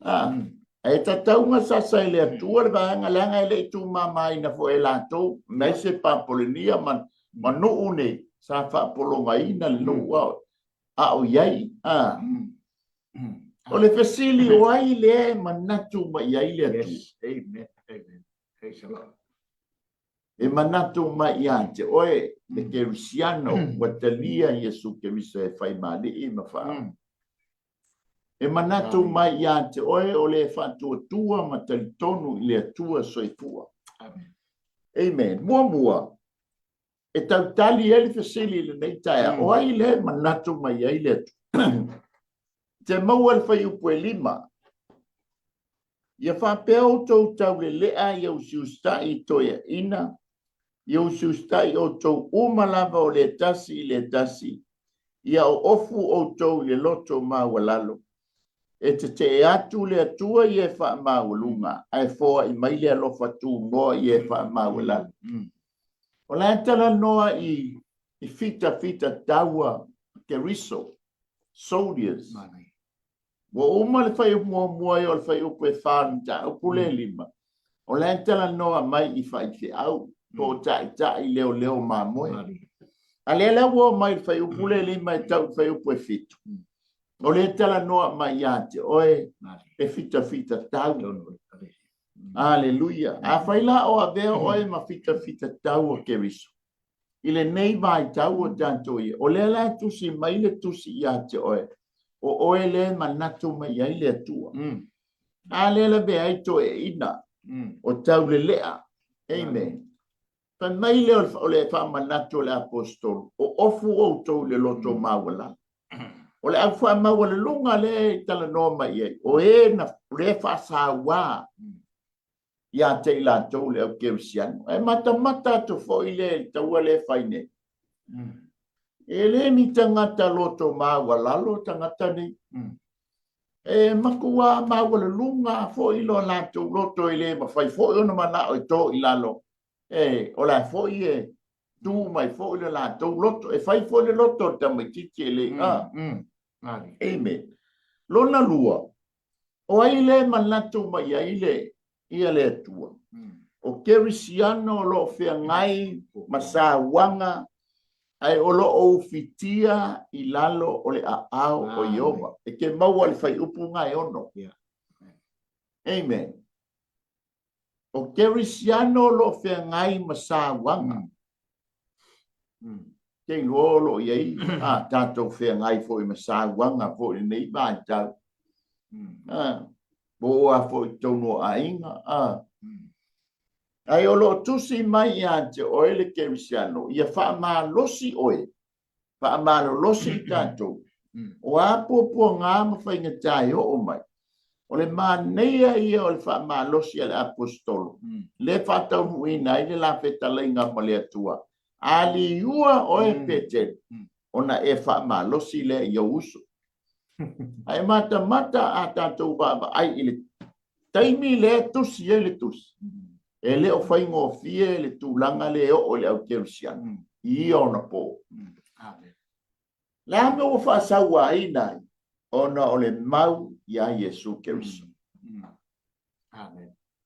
A, e tatau ona sasa e le Atua le vaega leaga e le i tumamaina foi e latou, aemaise Papolenia ma, ma nuu nei sa faapologaina le nuu a, a o i ai. A, o le fesili o ai lea e manatu mai i ai le Atua? Yes. Amen. Amen. Praise the Lord. E manatu mai ia te oe le Kerisiano ua talia Iesu Keriso e fai ma Alii ma Faa. E manatu mai ia te oe o le faatuatua ma talitonu i le Atua soifua. Amen. Amen. Muamua, e tautali ai le fesili i lenei taeao, o ai lea e manatu mai ai le Atua? Te maua le fuaiupu e 5. Ia faapea outou taulelea ia usiusitai i toeaiina, ia usiusitai outou uma lava o le tasi i le tasi, ia oofu outou i le loto maualalo. E tetee atu le Atua i e faamaualuga, ae foai mai le alofa tunoa i e faamaualalo. O la e talanoa i i fitafita taua Keriso, soldiers. Ua uma le fuaiupu muamua ia o le fuaiupu e fa o le mataupu lea e lima, o la e talanoa mai i faifeau po o taitai leoleo mamoe. A lea la ua oo mai i le fuaiupu lea e lima e tau i le fuaiupu e fitu, o lea e talanoa mai ia te oe e fitafita tau. Aleluia. Afai la o avea oe ma fitafita tau o Keriso, i lenei vaitau o tatou ia, o lea la e tusi mai le tusi ia te oe, o oe lea e manatu mai i ai le Atua. A lea lavea ai toeaiina, o taulelea. Amen. Fai mai lea o le faamanatu o le aposetolo, o ofu outou i le loto maualalo. O le au faamaualaloga lea e talanoa mai i ai, o e na, o lea e faasauā ia te i latou le au kerisiano. Ae matamata atu foi lea i le taua lea e fai nei. E le ni tagata loto maualalo tagata nei. E matua maualuluga foi lo latou loto e le mafai foi ona manao e to i lalo. E, o la foi e tu mai foi le latou loto. E fai foi le loto o le tamaitiiti e le a. Amen. Lona lua, O ai lea e manatu mai ai le ia le Atua? O Kerisiano o lo o feagai ma sauaga ae o lo o ufitia i lalo o le aao o Ieova. E te maua le fuaiupu na e ono. Amen. O Kerisiano o lo o feagai ma sauaga. Te iloa o lo o i ai a tatou feagai foi ma sauaga foi i lenei vaitau. Po o a foi i totonu o aiga. Ae o lo o tusi mai ia te oe le Kerisiano, ia faamalosi oe, faamalolosi i tatou. O a puapuaga ma faigata e oo mai, o le manaia ia o le faamalosi a le Aposetolo, lea e faataunuuina ai le la fetalaiga ma le Atua. A liua oe Petelo, ona e faamalosi lea i ou uso. Ae matamata a tatou vaavaai i le taimi lea e tusi ai le tusi, e le o faigofie le tulaga lea e oo i le au kerisiano i ia ona po. Le a mea ua faasauaina ai? Ona o le mau iā Iesu Keriso.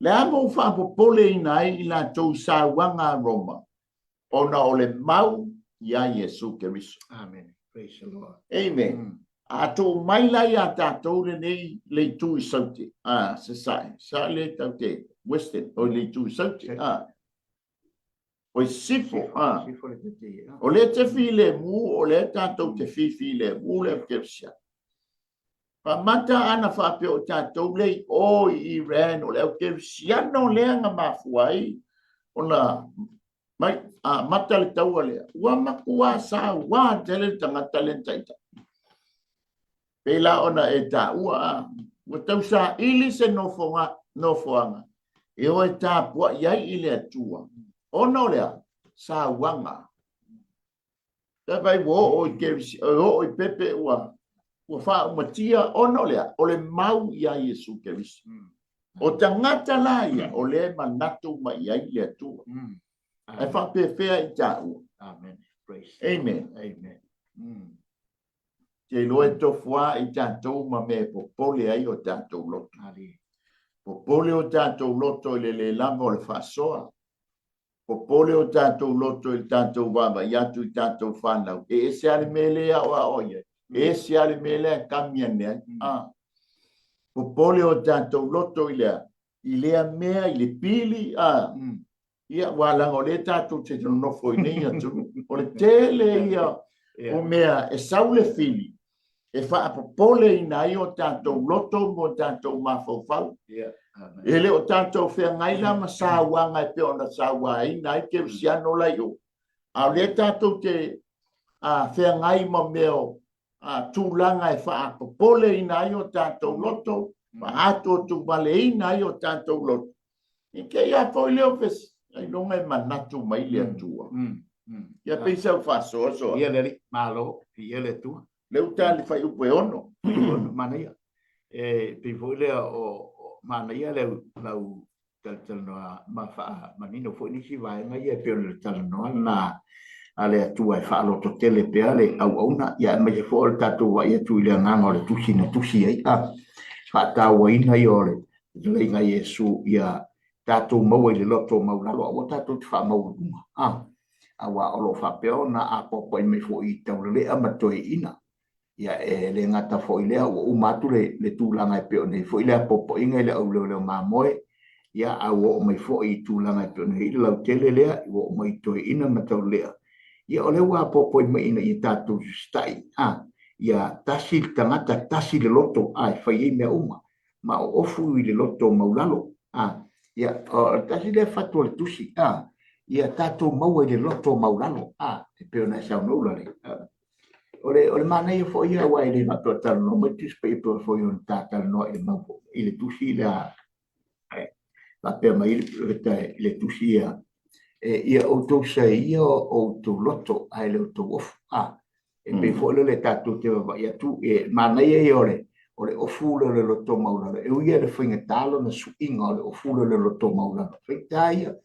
Le a mea ua faapopoleina ai i latou i sauaga a Roma? Ona o le mau iā Iesu Keriso. Amen. Praise the Lord. Amen. A tuu mai la iā tatou lenei le itu i Saute, a, Sasae, sa le tau te Western, o le itu i Saute, a, o i Sifo, a, o lea te filemu, o lea tatou te fifilemu le au Kerisiano. Faamata ana faapea o tatou lea i o i Iran, o le au Kerisiano lea na mafua ai ona mai amata le taua lea. Ua matua saua tele le tagata lea na taitai. Pei la ona e taua, a, ua tausaili se nofoga, nofoaga e o e tapuai ai i le Atua, ona o le a? Sauaga. Pe ua oo i Kerisi, oo i Pepe ua ua faaumatia ona o le a? O le mau iā Iesu Keriso. O tagata la ia, o lea e manatu mai i ai le Atua. Ae faapefea i taua? Amen. Praise. Amen. Amen. Te iloa e tofu lava i tatou ma mea e popole ai o tatou loto. Popole o tatou loto i le le lava o le faasoa. Popole o tatou loto i le tatou vaavaai atu i tatou fanau, e ese lava le mea lea e aoao i ai, e ese lava le mea lea e kami ane ai. A. Popole o tatou loto i le a? I lea mea, i le pili, a. Ia, aua leaga o lea tatou te nonofo i nei atunuu. O le tele ia o mea e sau le fili e faapopoleina ai o tatou loto ma o tatou mafaufau. E le o tatou feagai la ma sauaga e pei ona sauaina ai kerisiano la i o, a o lea tatou te feagai ma mea o tulaga e faapopoleina ai o tatou loto, faaatuatuvaleina ai o tatou loto. I kēia foi lea o fes, ailoga e manatu mai le Atua. Ia pei sau faasoasoa. Ia le Alii, malo, viia le Atua. Le uta le fuaiupu e 6. Manaia. E pei foi lea o manaia le lau talatalanoa ma faamanino foi nisi vaega ia e pei ona talanoa lena a le Atua e faalototele pea le auauna, ia aemaise foi o le tatou vaai atu i le agaga o le tusi na tusi ai, a faatauaina ia o le fetalaiga a Iesu ia tatou maua i le loto maulalo, aua tatou te faamaualuga, a aua o lo o faapea ona apoapoai mai foi i taulalea ma toeaiina. Ia, e le gata foi i lea, ua uma atu le, le tulaga e pei ona i ai foi le apoapoaiga i le auleoleo mamoe, ia, a ua oo mai foi i tulaga e pei ona i ai le lautele lea, ua oo mai i toeaiina ma taulalea. Ia, o lea ua apoapoai mai ina ia tatou susita'i, a, ia tasi le tagata, tasi le loto, a, e fai ai mea uma, ma o ofu i le loto maulalo, a, ia, o le tasi lea fatu o le tusi, a, ia tatou maua i le loto maulalo, a, e pei ona e saunoa Ulalei. O le, o le manaia foi ia, aua e le faapea o talanoa mai le Tusi Paia pei foi ona ta talanoa i le mau, i le tusi lea e faapea mai le, le tusi ia, e, ia outou saia o outou loto ae le outou ofu. A, e pei foi lele tatou te vaavaai atu, e manaia ia o le, o le ofu lea o le loto maualalo, e ui lava i le faigata lona suiga o le ofu lea o le loto maualalo, faigata ia,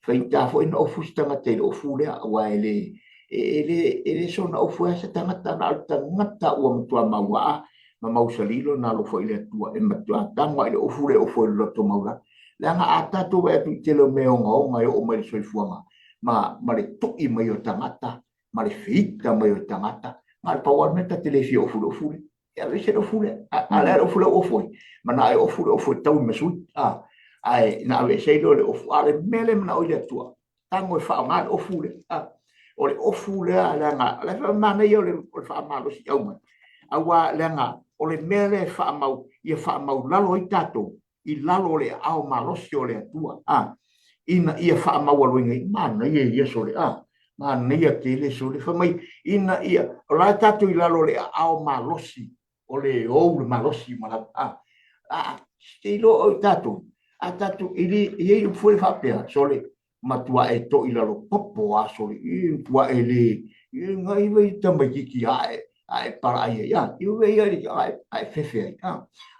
faigata foi ona ofu se tagata i le ofu lea, aua e le, e le, e le soona ofu ai se tagata, na o le tagata ua matua mauaa ma mausali lona alofa i le Atua, e matua tago lava i le ofu lea e ofu ai i le loto maualalo. Leaga a tatou vaai atu i le tele o mea ogaoga e oo mai i le soifuaga, ma, ma le tui mai o tagata, ma le feita mai o tagata, na o le pau lava le mea ta te le fia ofu i le ofu lea. E aveese le ofu lea. A o le a le ofu lea ua ofu ai? Manao e ofu le ofu e taui ma sui. A, ae na aveese ai lea o le ofu. A o le mea lea e manao ai le Atua, tago e faaaoga le ofu lea. A, o le ofu lea leaga, o le manaia o le, o le faamalosiau mai. Aua leaga o le mea lea e faamau, ia faamaulalo ai tatou i lalo o le aao malosi o le Atua, a, ina ia faamaualuina ai, manaia ia sole, a, manaia tele sole, fai mai, ina ia, o la e tatou i lalo o le aao malosi o le ou le malosi ma lau, a, a, te iloa o tatou, a tatou, e le, e i ai upu foi faapea, sole, matua e to'i lalo popo a sole i matua e le i ngai vai tamaititi a e a e palaai ai a i ue ia a e a e fefe ai a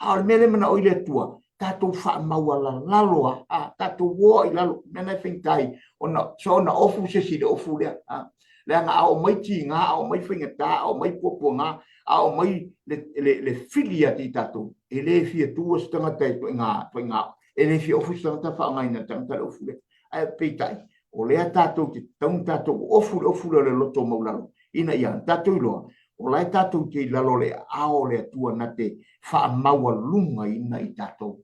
a o le mea le manao i le Atua tatou faamaualalalo a a tatou oa i lalo mea na e faigata ai ona so ona ofu se isi i le ofu lea a leaga a oo mai tiga a oo mai faigata a oo mai puapuaga a oo mai le, le, le fili ia te i tatou e le fia tuua se tagata i toaiga toaiga E le fia ofu se tagata faaaogaina e le tagata le ofu lea. Ae peitai, o lea tatou te tatau ona tatou ofu le ofu lea o le loto maualalo, ina ia tatou iloa, o la e tatou te i lalo o le aao o le Atua na te faamaualugaina i tatou.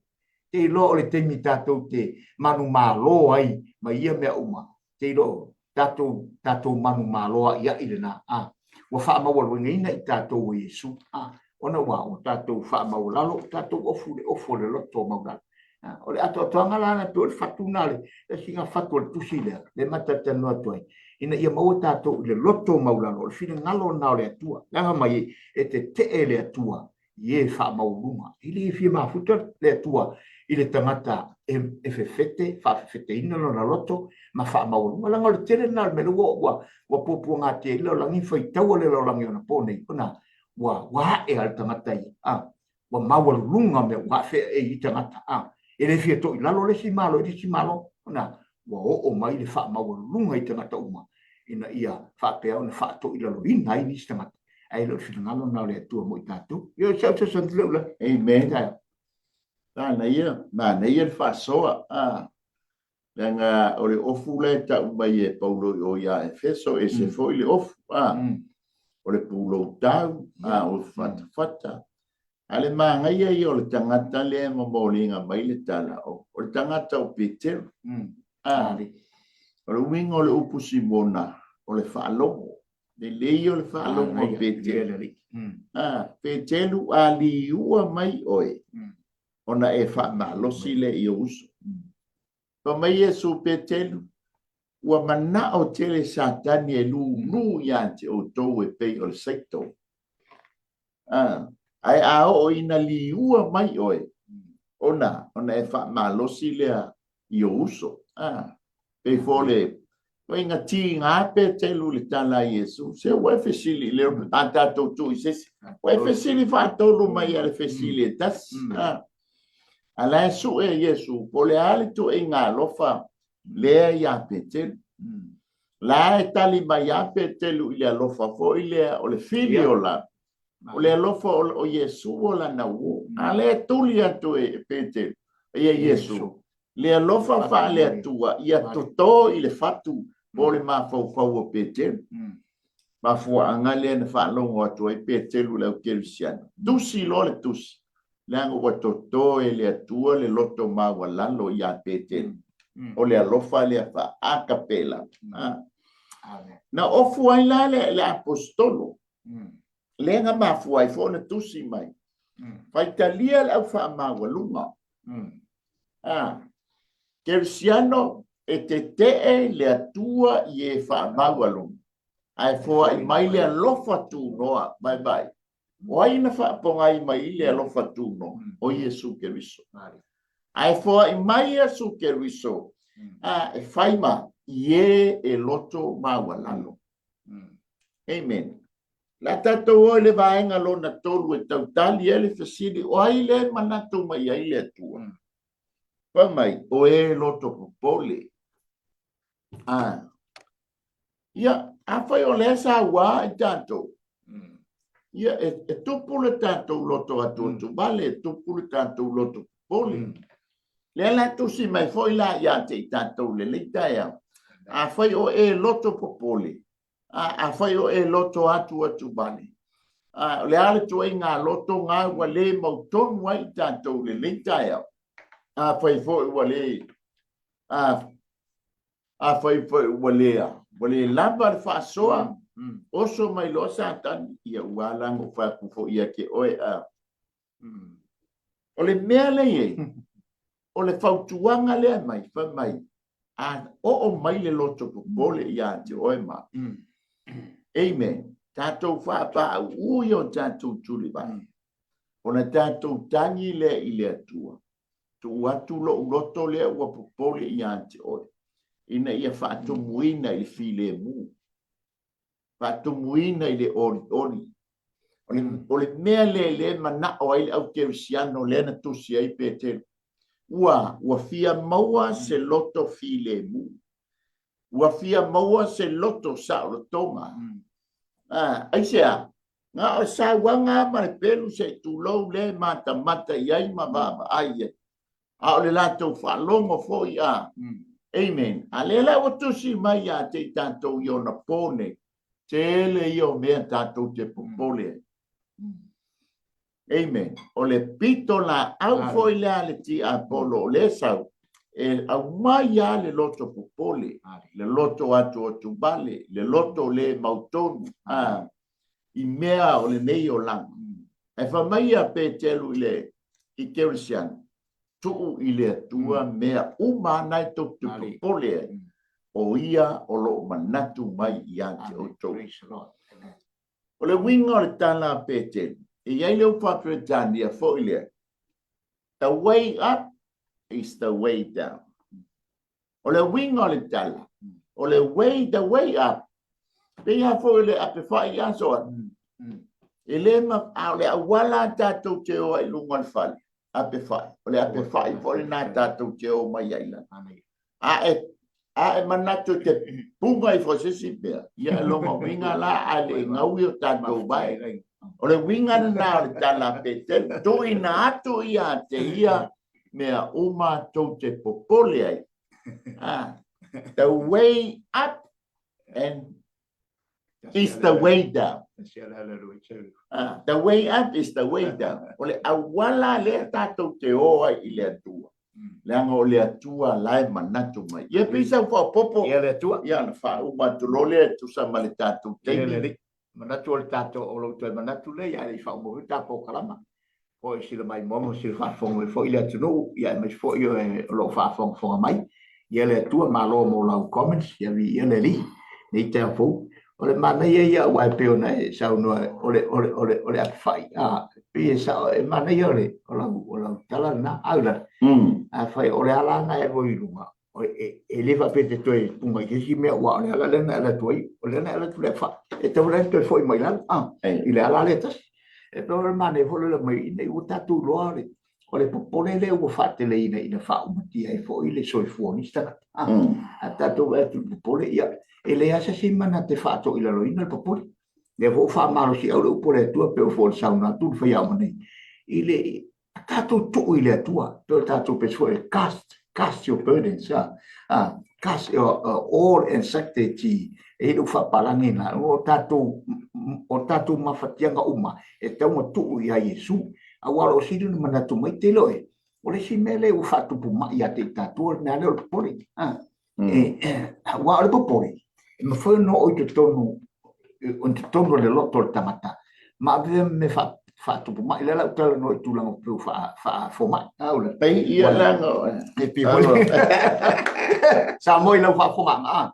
Te iloa o le taimi tatou te manumalo ai ma ia mea uma, te iloa tatou, tatou manumalo a'ia'i lena, a, ua faamaualugaina i tatou e Iesu, a, ona ua, ua tatou faamaualalo, ua tatou ofu i le ofu o le loto maualalo. A, o le atoatoaga la lena, pei o le fatu lena, le, le sina fatu o le tusi lea, lea ma talatalanoa atu ai, ina ia maua tatou i le loto maualalo, o le finagalo lena o le Atua. Leaga mai e tete'e le Atua i e faamaualuga. E le fia mafuta le Atua i le tagata e, e fefete, faafefeteina lona loto ma faamaualuga. Leaga o le tele lena o le mea lea ua, ua, ua puapuagatia ai le lalolagi, faitaua le lalolagi onapo nei, ona ua, ua ae lava le tagata ia, a, ua maualuluga mea ua afea e i tagata, a, e le fia toilalo le isi Malo i le isi Malo, ona ua oo mai le faamaualuluga i tagata uma, ina ia faapea ona faatoilaloina ai nisi tagata. Ae le o le finagalo lena o le Atua mo i tatou. Ia, o si au fesoasoani atu lea. Amen. Manaia, manaia le faasoa. Ah, leaga o le ofu la e tau mai e Paulo i o ia Efeso, ese foi le ofu. Ah, o le pulou tau, ah, o le fatafata. A le manaia ia o le tagata lea e momoliga mai le tala, o, o le tagata o Peteru. Ah, o le uiga o le upu Simona, o le faalogo. Lelei o le faalogo a Peteru. Ah, Peteru, a liua mai oe, ona e faamalosi lea i ou uso. Fai mai Iesu, Peteru, ua manao tele Satani e lūlū ia te outou e pei o le saito. Ah, ae a oo ina liua mai oe, ona, ona e faamalosi lea i ou uso. Ah, pei foi o le ituaiga tiga Petelu i le tala a Iesu, se ua e fesili i le a tatou tuu i se isi. Ua e fesili faatolu mai a le fesili e tasi. Ah, a la e sue Iesu, po o le a le ituaiga alofa lea ia Petelu. La e tali mai a Petelu i le alofa foi lea o le filio la. O le alofa o Iesu o lana uō. A lea e tuli atu e Petelu, ia Iesu, le alofa faale-Atua ia toto i le fatu po o le mafaufau o Petelu. Mafuaaga lea na faalogo atu ai Petelu i le au kerisiano. Tusi loa le tusi, leaga ua toto e le Atua le loto maualalo ia Petelu. O le alofa lea faa-akapela. Na ofu ai la le aposetolo Lea na mafua ai foi ona tusi mai. Faitalia le au faamaualuga. Ah, Kerisiano e tetee le Atua i e faamaualuga, ae foai mai le alofa tunoa. Vaivai. O ai na faapogai mai i le alofa tunoa? O Iesu Keriso. Ae foai mai Iesu Keriso, ah, e fai ma i e e loto maualalo. Amen. Le a tatou o i le vaega lona tolu e tautali ai le fesili, o ai lea e manatu mai ai le Atua? Fai mai, o e loto popole. Ah. Ia, afai o lea sa ua i tatou, ia, e, e tupu le tatou loto atuatuvale, e tupu le tatou loto popole. Lea la tusi mai foi la ia te i tatou le lenei taeao. Afai o e loto popole, a, afai o e loto atu atu vale, a, o le a le tuaiga loto ga ua le mautonu ai i tatou le lenei taeao. Afai foi ua le, a, afai foi ua le, ua le lava le faasoa, oso mai loa Satani, ia ua ala ona ou fai atu foi ia te oe, a. O le mea lea i ai, o le fautuaga lea e mai, fai mai, a oo mai le loto popole ia te oe ma au. Amen. Tatou faapaauu i o tatou tulivae. Ona tatou tagi lea i le Atua. Tuu atu lou loto lea ua popole ia te oe, ina ia faatumuina i le filemu. faatumuina i le olioli. O le, o le mea lea lea e manao ai le au kerisiano lea na tusi ai Petelu. Ua, ua fia maua se loto filemu. Ua fia maua se loto saolotoga. Ah, aisea? Na o sauaga ma le pelu se i tulou lea e matamata i ai ma vaavaai i ai. A o le latou faalogo foi a. Amen. A lea la ua tusi mai ia te i tatou i ona po nei, tele ia o mea tatou te popole ai. Amen. O le pito laau foi lea a le tiapolo o lea sau, e aumai lava le loto popole, le loto atuatuvale, le loto le mautonu, a, i mea o lenei olaga. Ae fai mai ia Petelu i le i Kerisiano, tuu i le Atua mea uma ana e tou te popole ai, o Ia o lo o manatu mai ia te outou. O le uiga o le tala a Petelu, e i ai le upu Faa-Peretania foi lea, The way up is the way down. O le uiga o le tala, o le way, the way up, pei lava foi o le ape fai aso a. E le ma, a o le auala a tatou te o ai i luga o le fale, ape fai. O le ape fai foi lena tatou te o mai ai i lalo. A e, a e manatu e te puga ifo i se isi mea, ia e lona uiga la a le gaui o tatou vae. O le uiga lena o le tala a Petelu, tuuina atu ia te ia mea uma tou te popole ai. Ah, the way up and is the way down. Ah, the way up is the way down. O le auala lea tatou te o ai i le Atua. Leaga o le Atua la e manatu mai. Ia pei sau faaopoopo. Ia le Atua. Ia ona faauma atu loa lea e tusa ma le tatou taimi. Manatu o le tatou, o lou toe manatu lea, ia ae le i faauma foi le ta polokalama. Foi sila maimoa ma sila faafofoga mai foi le atunuu, ia aemaise foi o e o lo o faafogafoga mai. Ia le Atua, malo mo lau comments, ia viia le Alii, nei taeao fou. O le manaia ia aua e pei ona e saunoa o le, o le, o le, o le apefai, a, pei e sao, e manaia o le, o lau, o lau tala lena. A ula, afai o le ala lena e alu ai i luga, e le faapea e te toe punga i se isi mea, aua o le ala lea na e alu atu ai, o lea na e alu atu i le afa, e tatau la ona toe foi mai i lalo, a, i le ala lea e tasi. E pei o le manaia foi lea mai, ina ua tatou iloa le, o le popole lea ua faateleina ina faaumatia ai foi le soifua o nisi tagata. A, a tatou vaai atu i le popole, ia, e leai lava se isi mana te faatoilaloina le popole. Lea foi ua faamalosiau le upu a le Atua, pei foi o le saunoa atu le faiaoga nei, i le, tatou tuu i le Atua, pei o tatou pei foi cast, cast your burdens, cast your all anxiety, e i ai lou faapalagi lena, o tatou, o tatou mafatiaga uma e tatau ona tuu ia Iesu. Aua o lo o sili ona manatu mai, te iloa e, o le isi mea lea ua faatupu mai ia te i tatou, o le mea lea o le popole. Aua o le popole, e mafai ona oo i totonu, i totonu o le loto o le tagata, ma avea ma mea faatupu mai. Lea la ou talanoa i tulaga pei faafomai. Pei ia leaga oe. E pei foi. Samoa i lau faafofogaaga.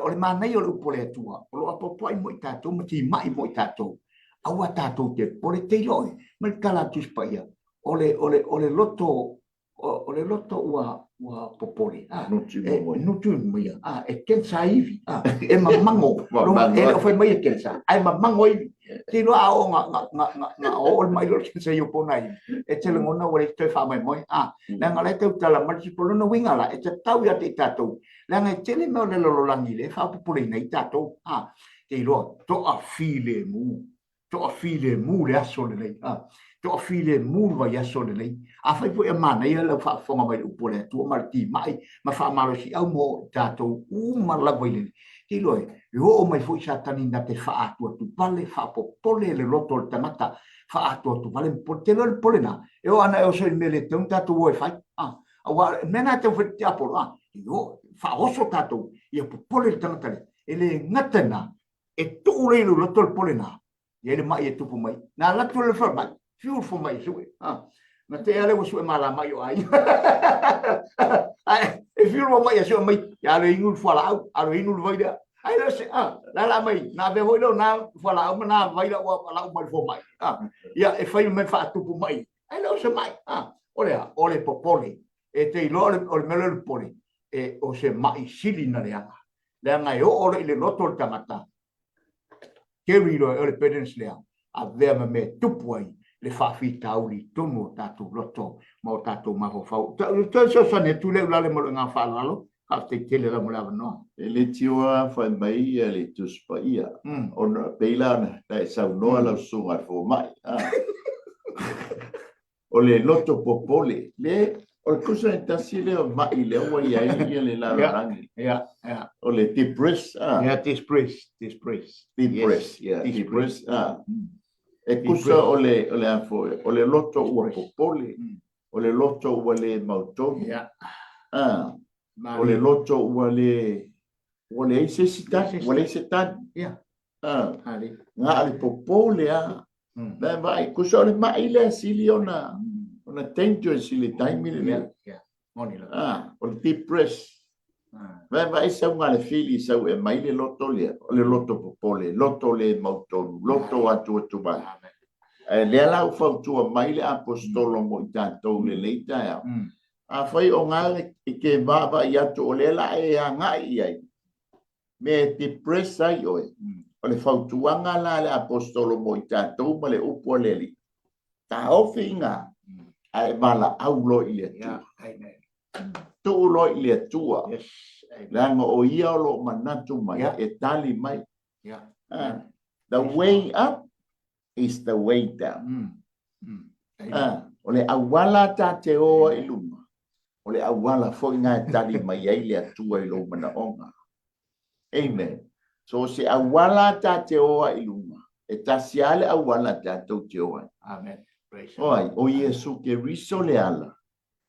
O le manaia o le upu a le Atua, o lo o apoapoai mo i tatou ma timai mo i tatou. Aua tatou te popole, te iloa oe, ma le tala a le Tusi Paia, o le, o le, o le loto o le loto ua ua popole a e nutu mai a e kensa ivi a e mamago e le o fai mai e kensa ae mamago ivi te iloa a oo nga nga nga nga nga oo le mai lo kensa i opona ivi e te lagona ua le toe faamoemoe a leaga la e tautala mai le lona uiga la e tatau ia te i tatou leaga e tele mea o le lalolagi lea e faapopoleina ai tatou a te iloa toafilemu Toafilemu le aso lenei. A, toafilemu le vaiaso lenei. Afai foi e manaia lau faafofoga mai i le upu a le Atua ma le timai ma faamalosiau mo i tatou uma lava i le Te iloa e, e oo mai foi Satani na te faaatuatuvale, faapopole le loto o le tagata, faaatuatuvale ma popole. Te iloa le popole na, e oo ana e oso i le mea le tatau ona tatou o e fai. A, aua o le mea na e tau fai tiapolo, a, e oo, faaoso tatou, ia popole le tagata lea. E le gata i lena, e tuu lea i lou loto le pole na, i ai le mai e tupu mai. Na alu atu le falemai, fiu le fomai e sue. Ha. Na tea lea ua sue malama i o aiga. Ae e fiu le mai e sue mai, ia alu e inu le fualaau, alu e inu le vai lea. Ai lea se, ah, la la mai, na avea foi lea o na fualaau ma na vai la ua lau mai le fomai. Ah, ia e fai mai faatupu mai. Ai lea o se mai. Ah, o le a, o le popole. E te iloa o le mea lea o le popole, e o se mai sili na leaga. Leaga e oo loa i le loto o le tagata, carry loa e oe le burdens lea, avea ma mea e tupu ai le faafitauli i totonu o tatou loto ma o tatou mafaufau. Toe fesoasoani atu lea Ulalema ma lou agaga faaaloalo, faafetai tele lava mo le avanoa. E le tioa fai mai ia le Tusi Paia, ona pei la ona e saunoa lau susuga i le fomai, o le loto popole, le, o le tusa e tasi lea o mai lea ua i ai ia le lalolagi. Yeah. O le depress, ah. Yeah, depress, depress. Depress, yeah, depress, ah. E tusa o le, o le a foi, o le loto ua popole, o le loto ua le mautonu. Yeah. Ah. O le loto ua le, ua leai se isi tali, ua leai se tali. Yeah. Ah. Na o le popole lava. Na e vaai, tusa o le mai lea sili ona, ona dangerous i le taimi lenei. Yeah, yeah. Moni lava. Ah, o le depress. Na e vaai sau na le fili sau e mai le loto lea, o le loto popole, loto le mautonu, loto atuatuvai. Ae lea la ua fautua mai le Aposetolo mo i tatou i lenei taeao. Afai o ga e te vaavaai atu o lea la e agai i ai, mea e depress ai oe, o le fautuaga la a le Aposetolo mo i tatou ma le upu a le Alii, taofi i ina, ae valaau loa i le Atua. Tuu loa i le Atua, leaga o Ia o lo o manatu mai e tali mai. The way up is the way down. Ah, o le auala ta te o ai i luma, o le auala foi na e tali mai ai le Atua i lou manaoga. Amen. So se auala ta te o ai i luma, e tasi lava le auala tatou te o ai. Amen. Praise O ai, o Iesu Keriso le ala.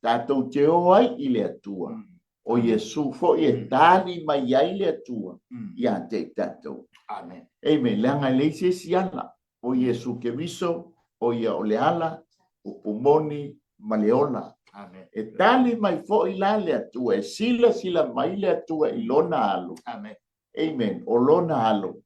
Tatou te o ai i le Atua. O Iesu foi e tali mai ai le Atua ia te i tatou. Amen. Amen. Leaga e leai se isi ala. O Iesu Keriso, o ia o le ala, upu moni ma le ola. Amen. E tali mai foi la le Atua, e silasila mai le Atua i lona alo. Amen. Amen. O lona alo,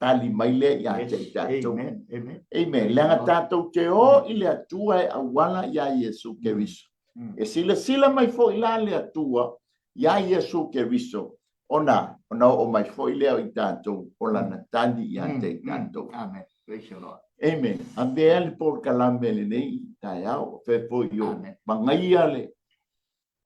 tali mai lea ia te i tatou. Amen. Amen. Amen. Leaga tatou te o i le Atua e auala iā Iesu Keriso. E silasila mai foi la le Atua iā Iesu Keriso, ona, ona oo mai foi lea o i tatou o lana tali ia te i tatou. Amen. Praise the Lord. Amen. Avea le polokalame lenei taeao, fea foi o magaia le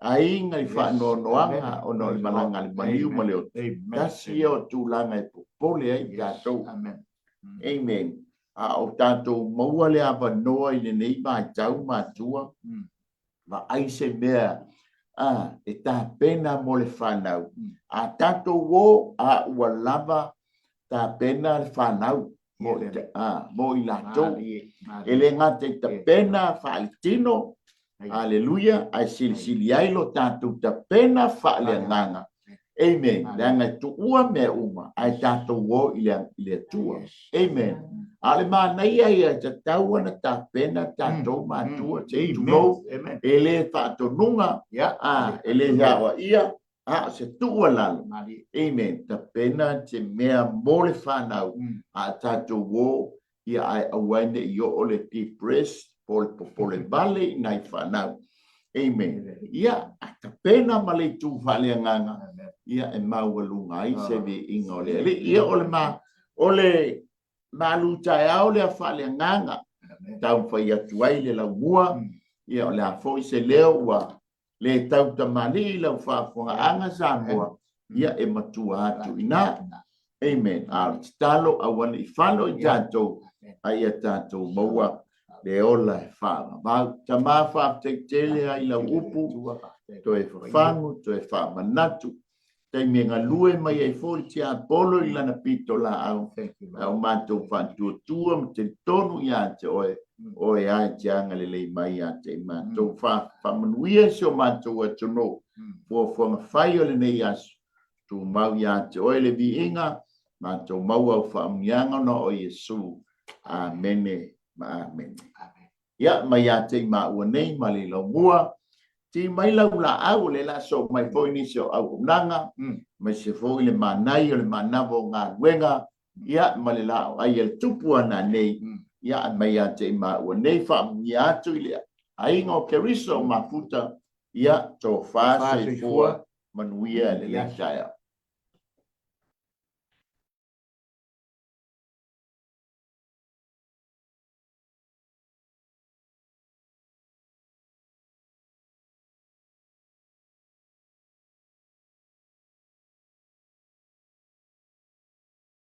aiga i faanoanoaga ona o le malaga a le maliu ma le oto. Tasi ia o tulaga e popole ai tatou. Amen. A o tatou maua le avanoa i lenei vaitau matua, vaai se mea a, e tapena mo le fanau. A tatou o, a ua lava tapena le fanau mo, a, mo i latou. E le gata i tapena faaletino, Aleluia, ae silisili ai lo tatou tapena faaleagaga. Amen. Leaga e tuua mea uma, ae tatou o i le, i le Atua. Amen. A o le manaia ia e tatau ona tapena tatou matua, se i tulou, e le faatonuga, a, e le aoaia, a o se tuualalo. Amen. Tapena se mea mo le fanau, a tatou o ia ae aua ai ne i oo le depress po o le popole vale i nai fanau. Amen. Ia, a tapena ma le itu faaleagaga, ia e maualuga ai se viiga o le Alii. Ia, o le ma, o le malu taeao lea faaleagaga, taumafai atu ai le laumua, ia o le a foi se leo ua le tautamalii i lau faafofogaaga Samoa, ia e matua atu i ina. Amen. A o le tatalo, aua ne i falo i tatou, a ia tatou maua le ola e faavavau. Tama, faafetai tele lava i lau upu, toe fafagu, toe faamanatu, taimi e galue mai ai foi le tiapolo i lana pitolaau, a o matou faatuatua ma talitonu ia te oe, oe lava e te agalelei mai ia te i matou. Faamanuia si o matou atunuu, fuafuaga fai o lenei aso, tumau ia te oe le viiga, matou maua au faamanuiaga ona o Iesu. Amene ma amene. Ia, mai ia te i maua nei ma le laumua, ti mai lau laau, o lea la soo mai foi nisi o auaunaga, aemaise foi le manaia o le manava o galuega, ia, ma le laoai a le tupu a nanei, ia, mai ia te i maua nei, faamanuia atu i le aiga o Keriso o Mafuta, ia, tofa soifua, manuia i lenei taeao.